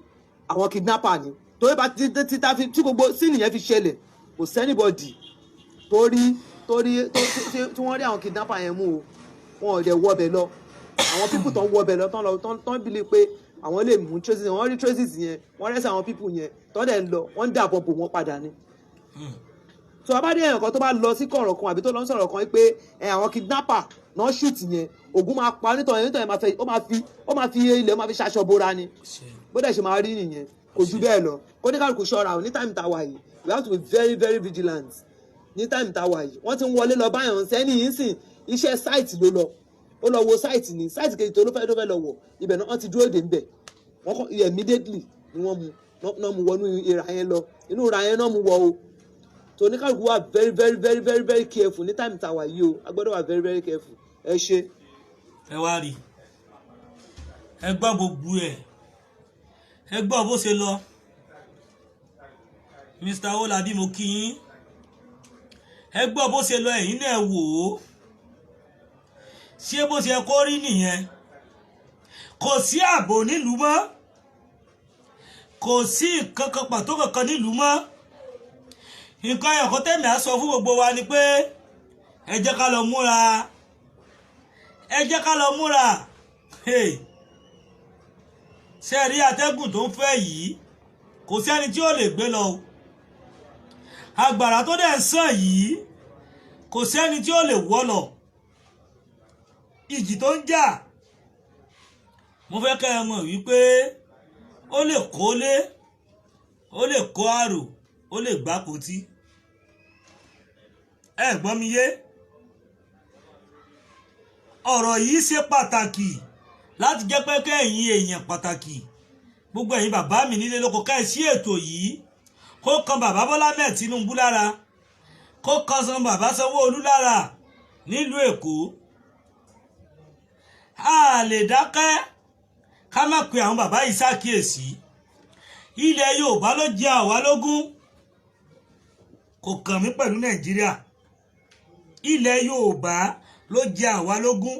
àwọn kidnapper ni, torí bá ti ti ta fi tí gbogbo scene yẹn fi ṣẹlẹ̀, kò sí anybody tó rí tó rí tó tí wọ́n rí àwọn kidnapper yẹn mú o. Wọn ò dẹ̀ wọbẹ̀ lọ. Àwọn people tó ń wọbẹ̀ lọ, tán lọ tán believe pé àwọn lè mú traces, wọ́n rí traces yẹn, wọ́n rẹ́sẹ̀ àwọn people yẹn tó dẹ̀ ń lọ, wọ́n ń dàbọ̀ bò wọ́n padà ni. Tó a bá dé, èèyàn kan tó bá lọ sí kọ̀rọ̀ kan àbí tó lọ ń sọ̀rọ̀ kan pé ẹ àwọn kidnapper náà shoot yẹn, ògùn máa pa nítorí nítorí ó máa fi ilẹ̀, ó máa fi ṣaṣọ bora ni. Bó dẹ̀ ṣe máa rí nìyẹn, kò ju bẹ́ẹ̀ lọ. Kó ní kálukú ṣọ́ra ò ní time tá a wà yìí. We have to be very very vigilant ní time tá a wà yìí. Wọ́n ti ń wọlé lọ báyọ̀ sẹ́ni yìí sìn. Iṣẹ́ site ló lọ, ó lọ wo site ní site kejì tó fẹ́ lọ wọ̀. Ibẹ̀ náà wọ́n ti dúró dè ńbẹ̀. Wọ́n kọ́ immediately ni wọ́n mú náà mú wọnú ìrà yẹn lọ. Inú ìrà yẹn náà mú wọ o. Tó ní kálukú wà very very very very very careful ní time tá a wà yìí o. A gbọ́dọ̀ wà very very careful. Ẹ ṣe. Ẹ wá rí, ẹ gbọ́ gbogbo ẹ̀, ẹ gbọ́ bó ṣe lọ. Mr. Owólabí, mo kí yín. Ẹ gbọ́ bó ṣe lọ, ẹ̀yin náà wò ó. Ṣé bó ṣe kó rí nìyẹn? Kò sí ààbò nílùú mọ́, kò sí nǹkan kan pàtó kankan nílùú mọ́. Nǹkan ẹ̀kọ́ tẹ̀mí á sọ fún gbogbo wa ni pé ẹ jẹ́ ká lọ múra, ẹ jẹ́ ká lọ múra. Ṣe rí atẹ́gùn tó ń fẹ́ yìí, kò sẹ́ni tí ó lè gbé lọ o. Agbára tó dẹ̀ ń sàn yìí, kò sẹ́ni tí ó lè wọ́ lọ. Ìjì tó ń jà, mo fẹ́ kẹ́ ẹ mọ̀ wípé ó lè kólé, ó lè kó àrò, ó lè gbápótí. Ẹ gbọ́ mi yé? Ọ̀rọ̀ yìí ṣe pàtàkì láti jẹ́ pé kẹ́yìn èèyàn pàtàkì, gbogbo ẹ̀yin bàbá mi nílé lóko, ká ẹ sí ètò yìí, kó kan bàbá Bọ́lá mẹ́ẹ̀ Tinubu lára, kó kan san bàbá Sanwó-Olú lára nílùú Èkó. A lè dákẹ́ ká má pe àwọn bàbá yìí ṣàkíyèsí. Ilẹ̀ Yorùbá ló jẹ àwa lógún, kò kàn mí pẹ̀lú Nàìjíríà. Ilẹ̀ Yorùbá ló jẹ àwa lógún.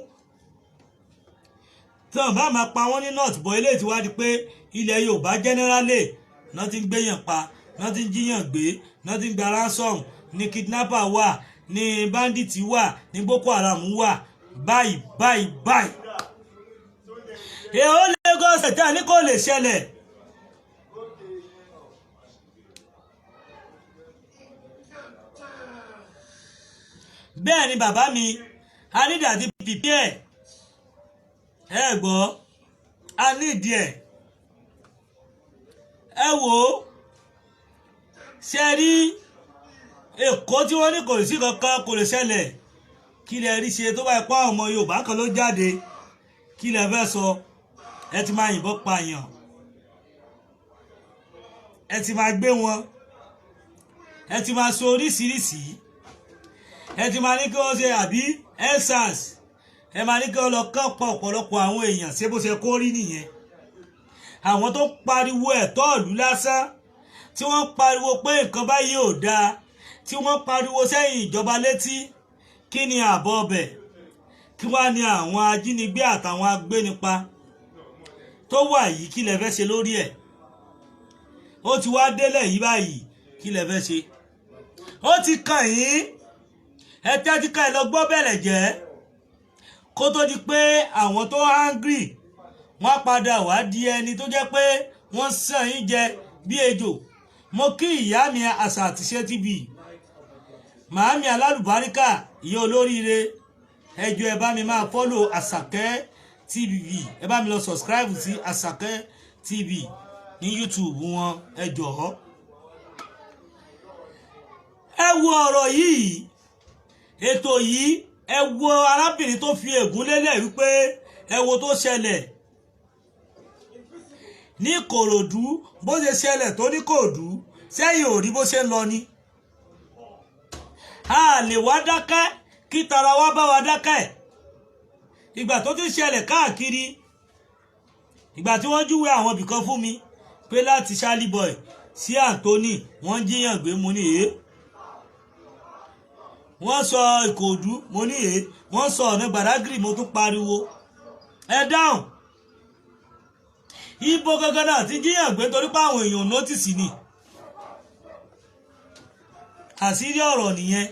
Tí wọn bá máa pa wọ́n ní north bọ̀, eléyìí ti wá di pé ilẹ̀ Yorùbá generally náà ti ń gbéyàn pa, náà ti ń jíyàn gbé, náà ti ń gba ransom, ní kidnapper wà, ní bandit wà, ní Boko Haram wà báyìí báyìí báyìí. Èèó Lagos ẹ̀tẹ́ ní kò lè ṣẹlẹ̀. Bẹ́ẹ̀ ni bàbá mi, a ní àti prepare. Ẹ gbọ́, a ní ìdí ẹ̀. Ẹ wò ó, ṣe rí Èkó tí wọ́n ní kò sí kankan, kò lè ṣẹlẹ̀. Kí lẹ rí ṣe tó bá ipá ọmọ Yorùbá kan ló jáde? Kí lẹ fẹ́ sọ? Ẹ ti máa yìnbọn pààyàn, ẹ ti máa gbé wọn, ẹ ti máa sọ oríṣiríṣi, ẹ ti máa ní kí wọ́n ṣe àbí EndSARS, ẹ máa ní kí wọ́n lọ kán pa ọ̀pọ̀lọpọ̀ àwọn èèyàn. Ṣé bó ṣe kó rí nìyẹn? Àwọn tó pariwo ẹ̀tọ́ ìlú lásán tí Tí wọ́n pariwo pé nǹkan báyìí ò dáa, tí wọ́n pariwo sẹ́yìn ìjọba létí, kí ni àbọ̀ ọbẹ̀? Kí wá ní àwọn ajínigbé àtàwọn agbénipa tó wà yìí? Kí lẹ fẹ́ ṣe lórí ẹ̀? Ó ti wá délẹ̀ yìí báyìí, kí lẹ fẹ́ ṣe? Ó ti kàn yín. Ẹ tẹ́tí ká ẹ lọ gbọ́ bẹ̀rẹ̀ jẹ́ kó tó di pé àwọn tó hungry wọ́n padà wá di ẹni tó jẹ́ pé wọ́n sàn yín jẹ bí ejò. Mo kí ìyá mi, Àṣà àtìṣe TV, màámi alálùbáríkà, ìyá olóríire. Ẹ jọ̀ọ́, ẹ bá mi máa follow Àṣàkẹ́ TV. Ẹ bá mi lọ subscribe sí Àṣàkẹ́ TV ní YouTube wọn, ẹ jọ̀ọ́. Ẹ wo ọ̀rọ̀ yìí, ètò yìí. Ẹ wo arábìnrin tó fi ègún lélẹ̀ wípé ẹ wo tó ṣẹlẹ̀ ní Ìkòròdú, bó ṣe ṣẹlẹ̀ tó ní Kòòdú sẹ́yìn ò rí bó ṣe ń lọ ni. A lè wá dákẹ́ kí tara wa bá wa dákẹ́. Ìgbà tó ti ṣẹlẹ̀ káàkiri, ìgbà tí wọ́n júwe àwọn ibìkan fún mi pé láti Charlie Boy sí Anthony, wọ́n jíyàn gbé, mo ní èé. Wọ́n sọ Ìkòdú, mo ní èé. Wọ́n sọ ọ̀nà Gbàdágìrì, mo tún pariwo. Ẹ dáhùn, ibo gangan náà ti jíyàn gbé? Torí pé àwọn èèyàn notice ni. Àṣírí ọ̀rọ̀ nìyẹn.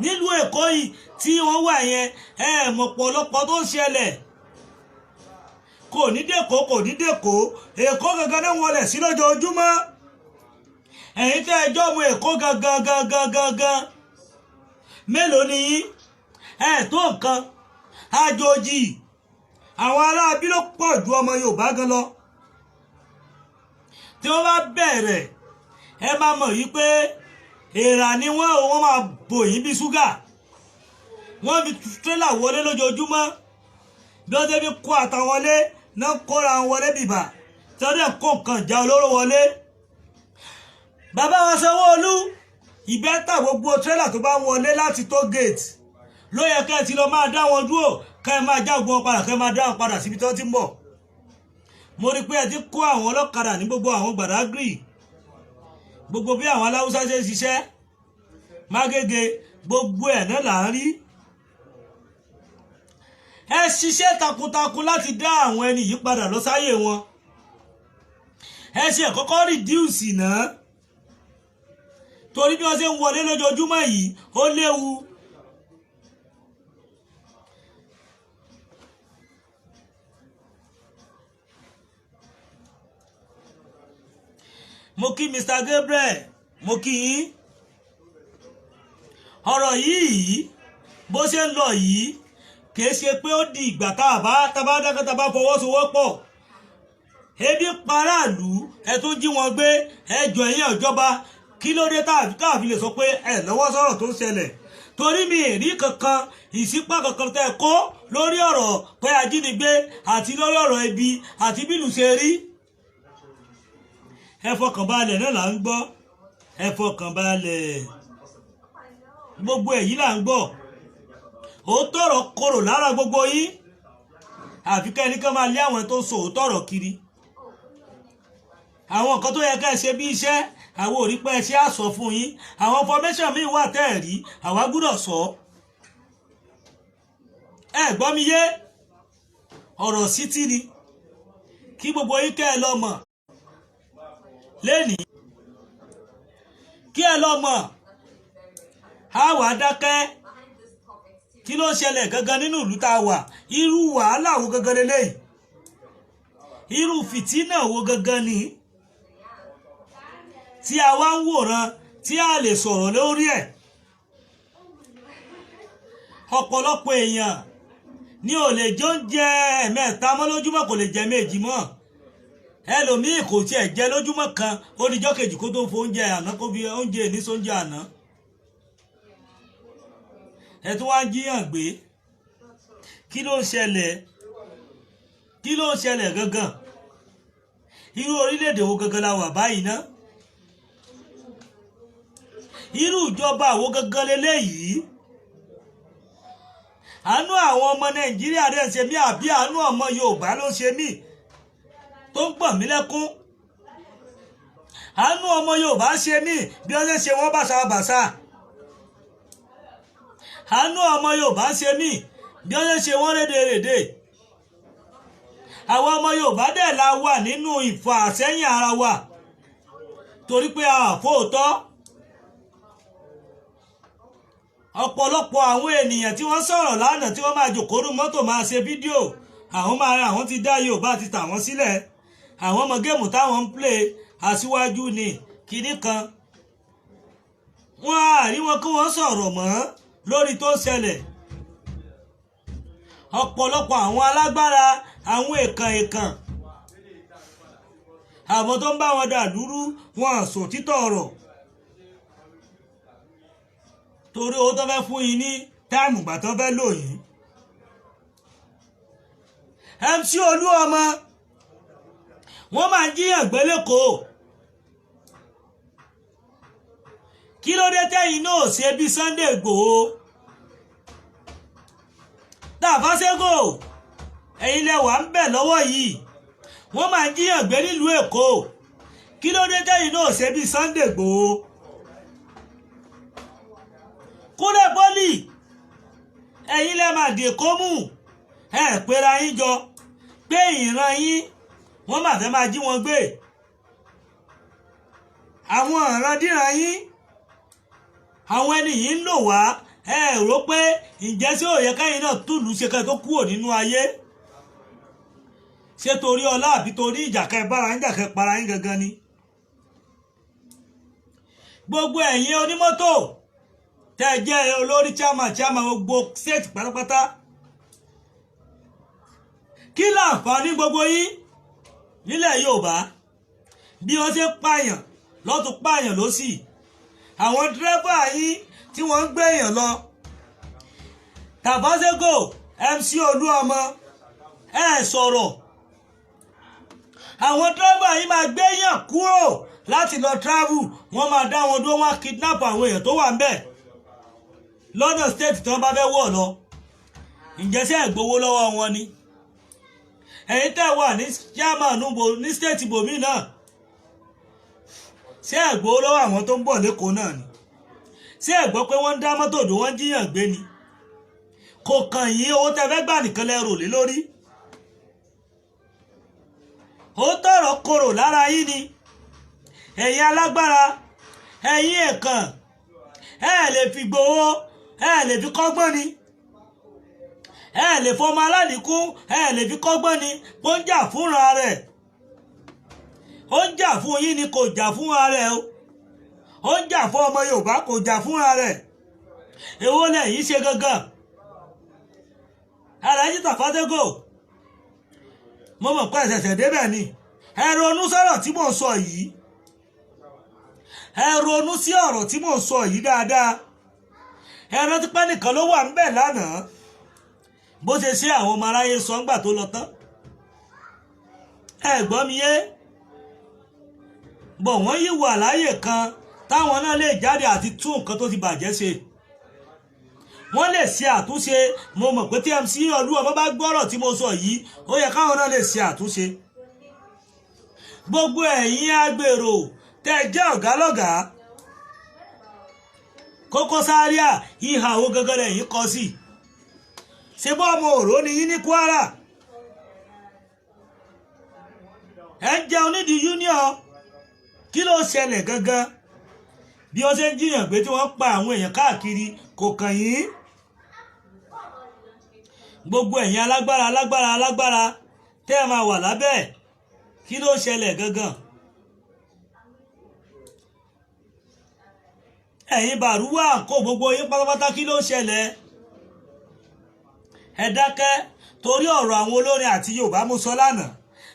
Nílùú Èkó yìí tí wọ́n wà yẹn, ẹ mọ̀ pọ̀lọpọ̀ tó ń ṣẹlẹ̀. Kò ní dèkó, kò ní dèkó. Èkó gangan náà wọlé sí lójoojúmọ́. Ẹ̀yin tẹ́ ẹjọ́ mọ Èkó gangan gangan gangan, mélòó ni yín? Ẹ tó nǹkan. Àjòjì, àwọn aráabí ló pọ̀ ju ọmọ Yorùbá gan lọ. Tí wọ́n bá bẹ̀rẹ̀, ẹ máa mọ̀ yí pé èèrà ni wọ́n ò, wọ́n máa bò yín bí ṣúgà. Wọ́n fi tírélà wọlé lójoojúmọ́. Bí wọ́n débi kó ata wọlé náà, kóra wọn wọlé bìbà, tí wọ́n dẹ̀ kó nǹkan ìjà olóró wọlé. Bàbá wa Sanwó-Olú, ìbẹ́ta gbogbo tírélà tó bá ń wọlé láti toll gate ló yẹ kẹ́ ẹ ti lọ máa dá wọn dúró, kẹ́ ẹ máa jágun wọn padà, kẹ́ ẹ máa dá wọn padà síbi tí wọ́n ti ń bọ̀. Mo rí i pé ẹ ti kó àwọn ọlọ́kadà ní gbogbo àwọn Gbàdágìrì, gbogbo bí àwọn aláwùsá ṣe ń ṣiṣẹ́ mágége, gbogbo ẹ̀ náà là ń rí. Ẹ ṣiṣẹ́ takuntakun láti dá àwọn ẹni yìí padà lọ sáyé wọn. Ẹ ṣe kọ́kọ́ reduce náà, torí bí wọ́n ṣe ń wọlé lójoojúmọ́ yìí, ó léwu. Mo kí Mr. Gabriel, mo kí yín. Ọ̀rọ̀ yìí, bó ṣe ń lọ yìí, kìí ṣe pé ó di ìgbà tá a bá dákẹ́, tá a bá fọwọ́sowọ́pọ̀. Ebi paráàlú, ẹ tún jí wọn gbé. Ẹ jọ, ẹ̀yìn ìjọba, kí ló dé tá a fi lè sọ pé ẹ lọ́wọ́ sọ̀rọ̀ tó ń ṣẹlẹ̀? Torí mi ì rí kankan, ìsípà kankan tẹ́ ẹ kó lórí ọ̀rọ̀ pé ajínigbé àti lórí ọ̀rọ̀ ibi àti bílù ṣe rí. Ẹ fọkànbalẹ̀ náà là ń gbọ́. Ẹ fọkànbalẹ̀, gbogbo èyí là ń gbọ́. Òótọ́ ọ̀rọ̀ korò lára gbogbo yín, àfi kẹ́ ẹni kan máa lé àwọn tó ń sọ òótọ́ ọ̀rọ̀ kiri. Àwọn nǹkan tó yẹ ká ẹ ṣe bí iṣẹ́, àwọn ò rí pé ẹ ṣe á sọ fún yín. Àwọn information míì wà tẹ́ ẹ̀ rí, àwa gbúdọ̀ sọ. Ẹ gbọ́ mi yé? Ọ̀rọ̀ sítí ni kí gbogbo yín kẹ́ ẹ lọ mọ̀ lẹ́nìí, kí ẹ lọ mọ̀. Á wà dákẹ́. Kí ló ń ṣẹlẹ̀ gangan nínú ìlú tá a wà? Irú wàhálà wo gangan leléyìí? Irú fìtínà wo gangan ni tí a wá ń wòran tí a lè sọ̀rọ̀ lórí ẹ̀? Ọ̀pọ̀lọpọ̀ èèyàn ní ò lè jẹ oúnjẹ ẹ̀mẹ́ta mọ́ lójúmọ́, kò lè jẹ méjì mọ́. Ẹlòmíì kò tiẹ̀ jẹ lójúmọ́ kan, ó dijọ́ kejì kó tó fo oúnjẹ àná, kó fi oúnjẹ ní sóúnjẹ àná. Ẹ tún wá ń jíyàn gbé. Kí ló ń ṣẹlẹ̀? Kí ló ń ṣẹlẹ̀ gangan? Irú orílẹ̀-èdè wo gangan la wà báyìí ná? Irú ìjọba wo gangan leléyìí? Àánú àwọn ọmọ Nàìjíríà rẹ̀ ń ṣe mí, àbí àánú ọmọ Yorùbá ló ń ṣe mí tó ń gbọ̀n mí lẹ́kún? Àánú ọmọ Yorùbá ṣe mí bí wọ́n ṣe ṣe wọ́n bàṣàbàṣà. Àánú ọmọ Yorùbá ṣe mí bí wọ́n ṣe ṣe wọ́n rédèrèdè. Àwọn ọmọ Yorùbá dẹ̀ la wà nínú ìfàsẹ́yìn ara wa torí pé a fòótọ́. Ọ̀pọ̀lọpọ̀ àwọn ènìyàn tí wọ́n sọ̀rọ̀ lánàá tí wọ́n máa jòkóru mọ́tò máa ṣe fídíò, àwọn máa àwọn ti dá Yorùbá ti tà wọ́n sílẹ̀, àwọn ọmọ game táwọn ń play, aṣíwájú ni kinní kan. Wọ́n á rí wọn kí wọ́n sọ̀rọ̀ mọ́ lórí tó ń ṣẹlẹ̀. Ọ̀pọ̀lọpọ̀ àwọn alágbára, àwọn èèkàn èèkàn, àwọn tó ń bá wọn dà lúrú, wọn sọ títọ̀ ọ̀rọ̀ torí owó tó fẹ́ fún yín ní time ìgbà tó fẹ́ lò yín. MC Olúọmọ, wọ́n máa ń jíyàn gbé lẹ́kọ̀ọ́. Kí ló dé tẹ́yìn náà ṣe bí Sunday Igboho? Tàfàṣẹ́gò, ẹ̀yin lẹ wà ń bẹ̀ lọ́wọ́ yìí, wọ́n máa ń jíyàn gbé nílùú Èkó. Kí ló dé tẹ́yìn náà ṣe bí Sunday Igboho? Kúnlẹ̀ Pọ́lì, ẹ̀yin lẹ máa dè kó mú ẹ pera yín jọ pé ìran yín wọ́n máa fẹ́ máa jí wọn gbé. Àwọn ìrandíran yín, àwọn ẹni yìí ń lò wá. Ẹ rò pé ǹjẹ́ sí òye káyìn náà túlù ṣe ká tó kúrò nínú ayé? Ṣé torí ọlá àbí torí ìjà kẹ bára yín jà kẹ para yín gangan ni? Gbogbo ẹ̀yin onímọ́tò tẹ́ ẹ jẹ́ olórí chairman chairman gbogbo state pátápátá, kí láǹfààní gbogbo yín nílẹ̀ Yorùbá? Bí wọ́n ṣe pààyàn lọ́tún pààyàn lọ́sì, àwọn dírẹ́fà yín tí wọ́n ń gbé èèyàn lọ, Tàfàṣẹ́gò, MC Olúọmọ, ẹ sọ̀rọ̀. Àwọn dírẹ́fà yín máa gbé èèyàn kúrò láti lọ travel, wọ́n máa dá wọn dúró, wọ́n á kidnap àwọn èèyàn tó wà ń bẹ̀ lọ́nà state tí wọ́n bá fẹ́ wọ̀ lọ. Ǹjẹ́ ṣé ẹ gbowó lọ́wọ́ wọn ni? Ẹ̀yin tẹ́ wà ní chairman ní state bòmí náà, ṣé ẹ gbowó lọ́wọ́ àwọn tó ń bọ̀ lẹ́kọ̀ọ́ náà ni? Ṣé ẹ gbọ́ pé wọ́n ń dá mọ́tò dùn, wọ́n ń jíyàn gbé ni? Kò kàn yín, owó tẹ́ fẹ́ gbà nìkan lẹ rò lé lórí. Ó tọrọ korò lára yín ni. Ẹ̀yin alágbára, ẹ̀yin ẹ̀kàn, ẹ lè fi gbowó, ẹ lè fi kọ́gbọ́n ni, ẹ lè fọmọ aládìkún, ẹ lè fi kọ́gbọ́n ni. Ó ń jà fúnra rẹ̀, ó ń jà fún yín ni, kò jà fúnra rẹ̀ o. Ó ń jà fún ọmọ Yorùbá, kò jà fúnra rẹ̀. Èwo lẹ̀yin ṣe gangan? Alhaji Tàfàṣẹ́gò, mo mọ̀ pé ẹ̀ṣẹ̀ṣẹ̀ débẹ̀ ni. Ẹ ronú sọ̀rọ̀ tí mò ń sọ yìí, ẹ ronú sí ọ̀rọ̀ tí mò ń sọ yìí dáadáa. Ẹ rántí pé nìkan ló wà ń bẹ̀ lánàá, bó ṣe ṣe àwọn ọmọ aráyé sọ ńgbà tó lọ tán. Ẹ gbọ́ mi yé bọ̀, wọ́n yìí wà láyè kan táwọn náà lè jáde àti tún nǹkan tó ti bàjẹ́ ṣe, wọ́n lè ṣe àtúnṣe. Mo mọ̀ pé tí MC Olúọmọ bá gbọ́rọ̀ tí mo sọ yìí, ó yẹ káwọn náà lè ṣe àtúnṣe. Gbogbo ẹ̀yin agbèrò tẹ́ ẹ jẹ́ ọ̀gá lọ́gàá, Koko Zaria, ìhà wo gangan lẹ́yìn kọ sí? Ṣé bọ́ ọmọ òró ni yín ní Kwara? Ẹ ń jẹun nídìí union. Kí ló ṣẹlẹ̀ gangan? Bí wọ́n ṣe ń jiyàn gbé tí wọ́n ń pa àwọn èèyàn káàkiri kò kàn yín. Gbogbo ẹ̀yin alágbára alágbára alágbára tẹ́ ẹ máa wà lábẹ́ ẹ̀, kí ló ṣẹlẹ̀ gangan? Ẹ̀yin Bàrúwà kó gbogbo yín pátápátá, kí ló ṣẹlẹ̀? Ẹ dákẹ́ torí ọ̀rọ̀ àwọn olórin àti Yorùbá mú sọ lánàá.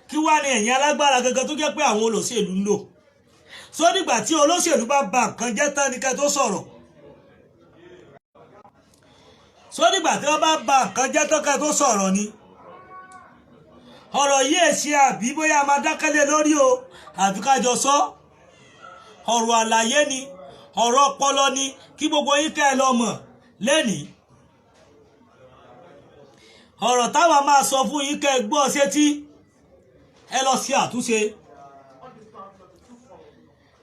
Kí wá ní ẹ̀yin alágbára gangan tó jẹ́ pé àwọn olóṣèlú ń lò? Sódìgbà tí olóṣèlú bá ba nǹkan jẹ́ tán ni kẹ́ tó sọ̀rọ̀. Sódìgbà tí wọ́n bá ba nǹkan jẹ́ tán kẹ́ tó sọ̀rọ̀ ni. Ọ̀rọ̀ yìí èsì àbí bóyá a máa dákẹ́lé lórí o, àbí ká jọ sọ. Ọ̀rọ̀ àlàyé ni, ọ̀rọ̀ ọpọlọ ni, kí gbogbo yín kẹ́ ẹ lọ mọ̀ lẹ́nìí. Ọ̀rọ̀ táwa máa sọ fún yín kẹ́ ẹ gbọ́ sétí, ẹ lọ sí àtúnṣe.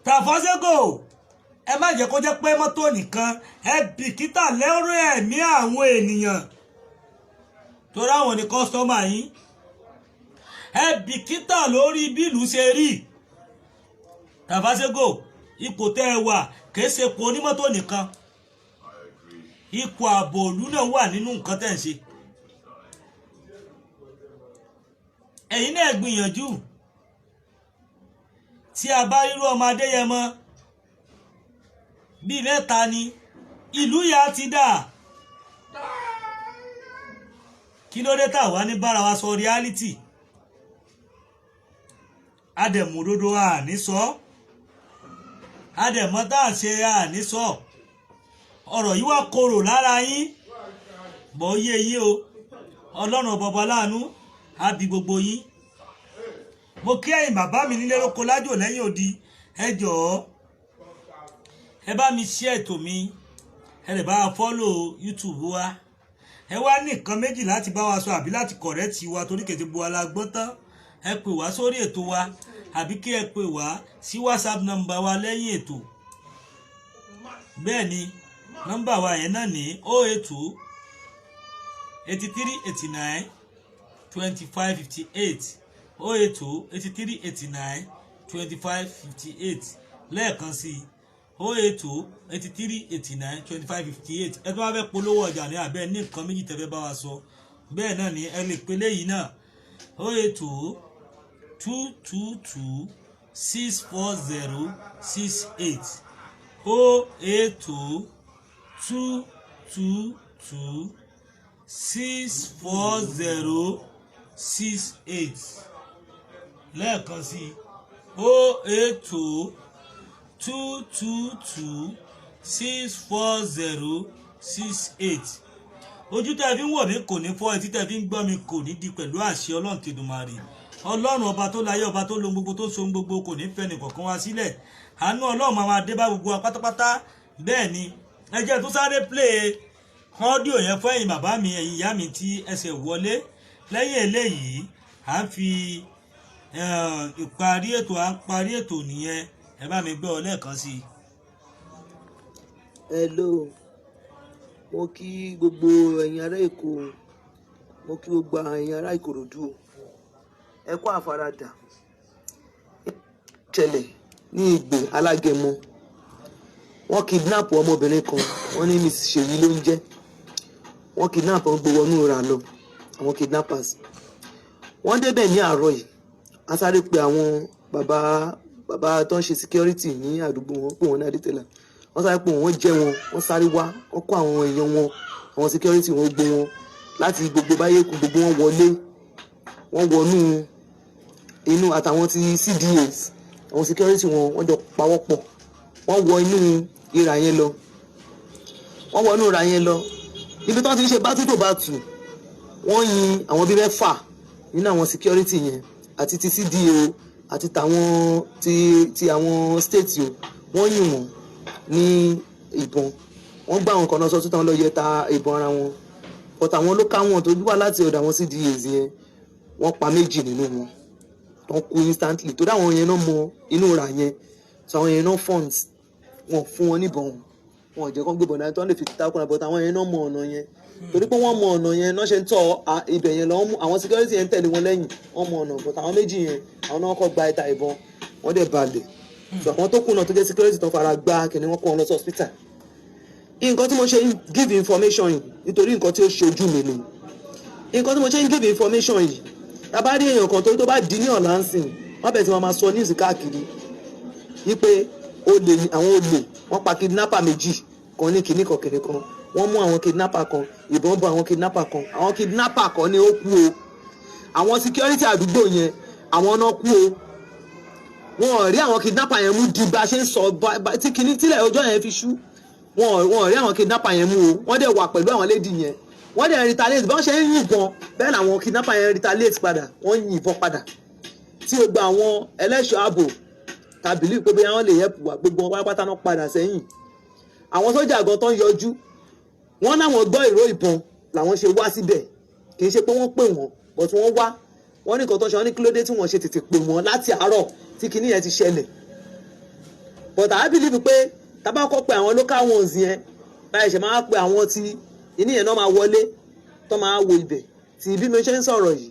Tàfàṣẹ́gò, ẹ má jẹ́ kó jẹ́ pé mọ́tò nìkan. Ẹ bìkítà lẹ́rù ẹ̀mí àwọn ènìyàn, torí àwọn ní customer yín. Ẹ bìkítà lórí bí ìlú ṣe rí. Tàfàṣẹ́gò, ipò tẹ́ ẹ wà kìí ṣe ipò onímọ́tò nìkan, ipò ààbò ìlú náà wà nínú nǹkan tẹ́ ń ṣe. Ẹ̀yin náà gbìyànjú. Tí a bá rírú ọmọ Adéyẹmọ bíi mẹ́ta ni, ìlú yà ti dà. Kí ló dé tá wá ní bára wa sọ reality? Adẹ̀múdodo àní sọ, adẹ̀mọ́ tá a ṣe àní sọ. Ọ̀rọ̀ yìí wá korò lára yín bọ́ yé yín o. Ọlọ́run bọ̀bọ̀ láàánú á bí gbogbo yín. Mo kí ẹ̀yin bàbá mi nílé lóko, lájò, lẹ́yìn odi. Ẹ jọ̀ọ́, ẹ bá mi ṣe ètò mi, ẹ lè bá wa follow YouTube wa. Ẹ wá ní nǹkan méjì láti bá wa sọ àbí láti correct wa, torí kètè bu ala gbọ́n tán. Ẹ pè wá sórí ètò wa àbí kí ẹ pè wá sí WhatsApp nọ́mbà wa lẹ́yìn ètò. Bẹ́ẹ̀ ni, nọ́mbà wa yẹn náà ní 082 83 89 25 58, 082 83 89 25 58. Lẹ́ẹ̀kan sí i, 082 83 89 25 58. Ẹ tó bá fẹ́ polówó ọjà ní abẹ́ ní nǹkan méjì tẹ́fẹ́ bá wa sọ, bẹ́ẹ̀ náà ni ẹ lè pe léyìí náà, 082 222 640 68, 082 222 640 68. Lẹ́ẹ̀kan sí i, 082 222 640 68. Ojú tẹ́ fi ń wò mí kò ní fọ́, etí tẹ́ fi ń gbọ́ mi kò ní di, pẹ̀lú àṣẹ Ọlọ́run tìdùmarè. Ọlọ́run ọba tó láyé, ọba tó lohun gbogbo, tó so ohun gbogbo, kò ní fẹ́ nìkọ̀ọ̀kan wá sílẹ̀. Àánú Ọlọ́run máa máa dé bá gbogbo wa pátápátá. Bẹ́ẹ̀ ni, ẹ jẹ́ tó sáré play audio yẹn fún ẹ̀yin bàbá mi, ẹ̀yin ìyá mi tí ẹsẹ̀ wọlé. Lẹ́yìn eléyìí, à ń fi ìparí ètò, à ń parí ètò nìyẹn. Ẹ bá mi gbọ́ ọ lẹ́ẹ̀kan sí i. Hello, mo kí gbogbo ẹ̀yin ará Èkó, mo kí gbogbo ẹ̀yin ará Ìkòròdú o. Ẹ kú àfaradà. Ṣẹlẹ̀ ní Ìgbè Alágẹmọ, wọ́n kidnap ọmọbìnrin kan, wọ́n ní Miss Ṣèyí ló ń jẹ́. Wọ́n kidnap wọn, gbé wọnú ra lọ. Àwọn kidnappers, wọ́n débẹ̀ ní àárọ̀ yìí. A sáré pe àwọn bàbá bàbá tó ń ṣe security ní àdúgbò wọn, pé wọ́n ní Adétẹ̀là. Wọ́n sáré pé wọ́n jẹ́ wọn, wọ́n sáré wá, wọ́n kó àwọn èèyàn wọn, àwọn security wọn, gbé wọn láti gbogbo báyé kú, gbogbo wọn wọlé, wọ́n wọnú inú, àtàwọn ti CDAs, àwọn security wọn, wọ́n jọ pawọ́pọ̀, wọ́n wọ inú ìrà yẹn lọ. Wọ́n wọ inú ìrà yẹn lọ níbi tí wọ́n ti ń ṣe battle to battle. Wọ́n yin àwọn bíi mẹ́fà nínú àwọn security yẹn, àti ti CDA o, àti tàwọn ti àwọn state o. Wọ́n yìn wọ́n ní ìbọn, wọ́n gbá àwọn kan náà sọ́tún tán lọ yẹ ta ìbọn ara wọn, but àwọn ló ká wọn tó wá láti ọ̀dọ̀ àwọn CDAs yẹn, wọ́n pa méjì nínú wọn tó kú instantly, torí àwọn yẹn náà mọ inú ra yẹn. So àwọn yẹn náà funds wọn fún wọn níbọn, wọn ò jẹ́ kán gbébọn dání tó lè fi takùnà, but àwọn yẹn náà mọ ọ̀nà yẹn, torí pé wọ́n mọ ọ̀nà yẹn náà ṣe ń tọ́ ibẹ̀ yẹn lọ. Àwọn security yẹn ń tẹ̀lé wọn lẹ́yìn, wọ́n mọ ọ̀nà, but àwọn méjì yẹn, àwọn náà kọ́ gba ìta ìbọn, wọ́n dẹ̀ balẹ̀. So àwọn tó kùnà tó jẹ́ security tó fara gbá kìnìún, wọn kó wọn lọ sí hospital. Nǹkan tí mo ṣe ń give information yìí, nítorí nǹkan tí ó ṣojú mi ni nǹkan tí mo ṣe ń give information yìí. Tá a bá rí èèyàn kan tó bá di ní ọ̀la ń sìn, wọ́n bẹ̀rẹ̀ sí máa sọ news káàkiri wípé olè ni àwọn olè, wọ́n pa kidnapper méjì kan ní kinní kan kinní kan, wọ́n mú àwọn kidnapper kan, ìbọn bọ àwọn kidnapper kan. Àwọn kidnapper kan ní ó kú o. Àwọn security àdúgbò yẹn, àwọn náà kú o. Wọn ò rí àwọn kidnapper yẹn mú di bá a ṣe ń sọ tí kinní tílẹ̀ ọjọ́ yẹn fi ṣú. Wọn ò rí àwọn kidnapper yẹn mú o. Wọ́n dẹ̀ wà pẹ̀lú àwọn lady yẹn, wọ́n dẹ̀ retaliate. Bí wọ́n ṣe ń yìnbọn, bẹ́ẹ̀ làwọn kidnapper yẹn retaliate padà, wọ́n yìnbọn padà. Tí gbogbo àwọn ẹlẹ́ṣọ́ ààbò tàbí pé bóyá wọ́n lè help wá, gbogbo wọn pátápátá náà padà sẹ́yìn. Àwọn sójà gan tó ń yọjú, wọ́n náwọn gbọ́ ìró ìbọn làwọn ṣe wá síbẹ̀. Kì í ṣe pé wọ́n pè wọ́n, but wọ́n wá. Wọ́n ní nǹkan tó ṣe wọ́n ní, kí ló dé tí wọ́n ṣe tètè pè wọ́n láti àárọ̀ tí kinní yẹn ti ṣẹlẹ̀? But I believe pé tá bá kọ́ pé àwọn local ones yẹn báyìí, ṣe máa pe àwọn tí ìní yẹn náà máa wọlé tó máa wo ibẹ̀. Tí bí mo ṣe ń sọ̀rọ̀ yìí,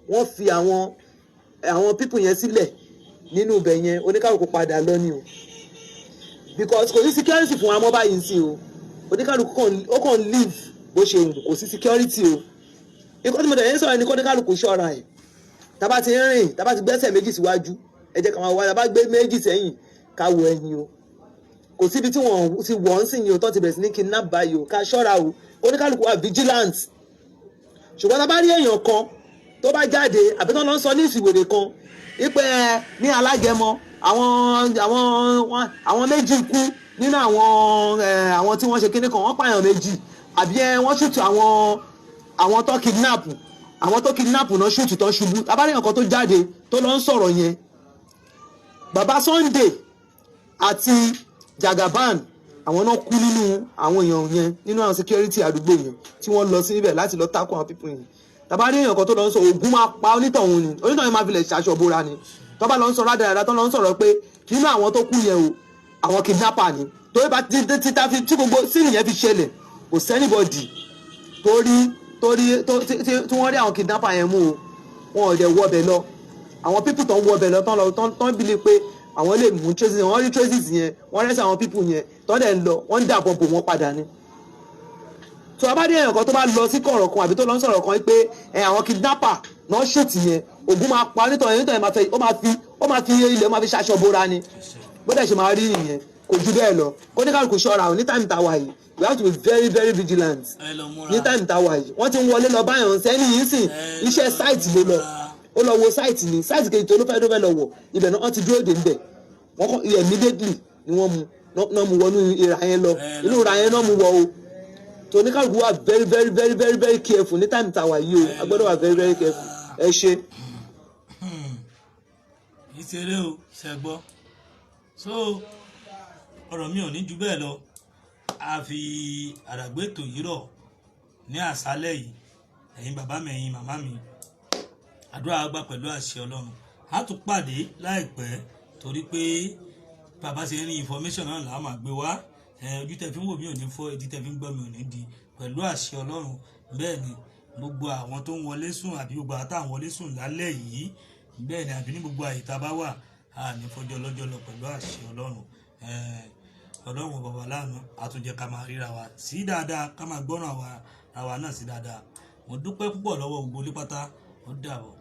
wọ́n fi àwọn people yẹn sílẹ̀ nínú ibẹ̀ yẹn, oníkàlùkù padà lọ ni o, because kò sí security fún wa mọ́ báyìí sí o. Oníkàlùkù ó kàn live bó ṣe wù, kò sí security o. Ikọ́ tí mo tẹ̀lé ń sọ̀rọ̀ ni kó oníkàlùkù ṣọ́ra ẹ̀. Tá bá ti ń rìn, tá bá ti gbẹ́sẹ̀ méjì síwájú, ẹ jẹ́ ká máa wá. Tá bá gbé méjì sẹ́yìn, ká wo ẹ̀yìn o. Kò síbi tí wọ́n ti wọ̀ ń sìn yìí o, tó ti bẹ̀rẹ̀ sí ní kidnap báyìí o. Ká ṣọ́ra o, oníkàlùkù wà vigilant. Ṣùgbọ́n tá bá rí èèyàn kan tó bá jáde àbí tó lọ ń sọ ní ìsìwèrè kan wípé ẹ ní Alágẹmọ, àwọn méjì kú nínú àwọn tí wọ́n ṣe kíní kan, wọ́n pààyàn méjì, àbí wọ́n shoot àwọn tó kidnap, àwọn tó kidnap náà shoot tó ṣubú. Tá bá rí èèyàn kan tó jáde tó lọ ń sọ̀rọ̀ yẹn, bàbá Sunday àti Jagaban, àwọn náà kú nínú àwọn èèyàn yẹn, nínú àwọn security àdúgbò yẹn tí wọ́n lọ sí ibẹ̀ láti lọ tako àwọn people yẹn. Tá bá rí èèyàn kan tó lọ ń sọ, ògùn máa pa onítọ̀hún ni. Onítọ̀hún yẹn máa fi lè ṣaṣọ bóra ni. Tó bá lọ ń sọ rádaràda, tó lọ ń sọ̀rọ̀ pé nínú àwọn tó kú yẹn o, àwọn kidnapper ni, torí bá tí tá fi tí gbogbo scene yẹn fi ṣẹlẹ̀, kò sí anybody torí torí tó tí tí wọ́n rí àwọn kidnapper yẹn mú o. Wọn ò dẹ̀ wọbẹ̀ lọ. Àwọn people tó ń wọbẹ̀ lọ, tán lọ tán believe pé àwọn lè mú traces, wọ́n rí traces yẹn, wọ́n rẹ́sẹ̀ àwọn people yẹn tó dẹ̀ ń lọ, wọ́n ń dàbọ̀ bò wọ́n padà ni. Tó a bá dé, èèyàn kan tó bá lọ sí kọ̀rọ̀ kan àbí tó lọ ń sọ̀rọ̀ kan pé àwọn kidnapper náà shoot yẹn, ògùn máa pa nítorí nítorí máa fẹ́ ó máa fi ilẹ̀, ó máa fi ṣaṣọ bóra ni. Bó dẹ̀ ṣe máa rí nìyẹn, kò ju bẹ́ẹ̀ lọ. Kó ní kálukú ṣọ́ra o. Ní time tá a wà yìí, we have to be very very vigilant. Ẹ lọ múra. Ní time tá a wà yìí, wọ́n ti ń wọlé lọ báyọ̀ sẹ́ni yìí sìn. Ẹ iṣẹ́ lọ site ló lọ. múra. Ó lọ wo site ni, site kejì tó ló fẹ́ lọ wọ̀, ibẹ̀ náà wọ́n ti dúró dè ń bẹ̀. Wọ́n kọ́ immediately ni wọ́n mú náà mú wọnú ìrà yẹn lọ. Ẹ Inú lọ ìrà yẹn náà mú wọ o. Tó ní kálukú wà very very very very very careful ní time tá a wà yìí o. A gbọ́dọ̀ wà very very careful. Ẹ ṣe. Ìṣeré o, ṣe gbọ́. So ọ̀rọ̀ mi ò ní ju bẹ́ẹ̀ lọ. A fi àràgbé ètò yìí rọ̀ ní àṣálẹ́ yìí. Ẹ̀yin bàbá mi, ẹ̀yin màmá mi, àdúrà á gbà pẹ̀lú àṣẹ Ọlọ́run. A tún pàdé láìpẹ́, torí pé bàbá ṣe ń rí information náà là á máa gbé wá. Ojú tẹ fi ń wò mí ò ní fọ́, etí tẹ fi ń gbọ́ mi ò ní di, pẹ̀lú àṣẹ Ọlọ́run. Bẹ́ẹ̀ ni gbogbo àwọn tó ń wọlé sùn àbí gbogbo àwọn táwọn wọlé sùn lálẹ́ yìí, bẹ́ẹ̀ ni àbí ní gbogbo àyè tá a bá wà, a ní fọjọ́ lọ́jọ́ lọ pẹ̀lú àṣẹ Ọlọ́run. Ọlọ́run bàbá láàánú àtúnjẹ, ká máa ríra wa sí dáadáa, ká máa gbọ́ràn àwa náà sí dáadáa. Mo dúpẹ́ púpọ̀ lọ́wọ́ gbogbo olé pátá. Ó dàbọ̀.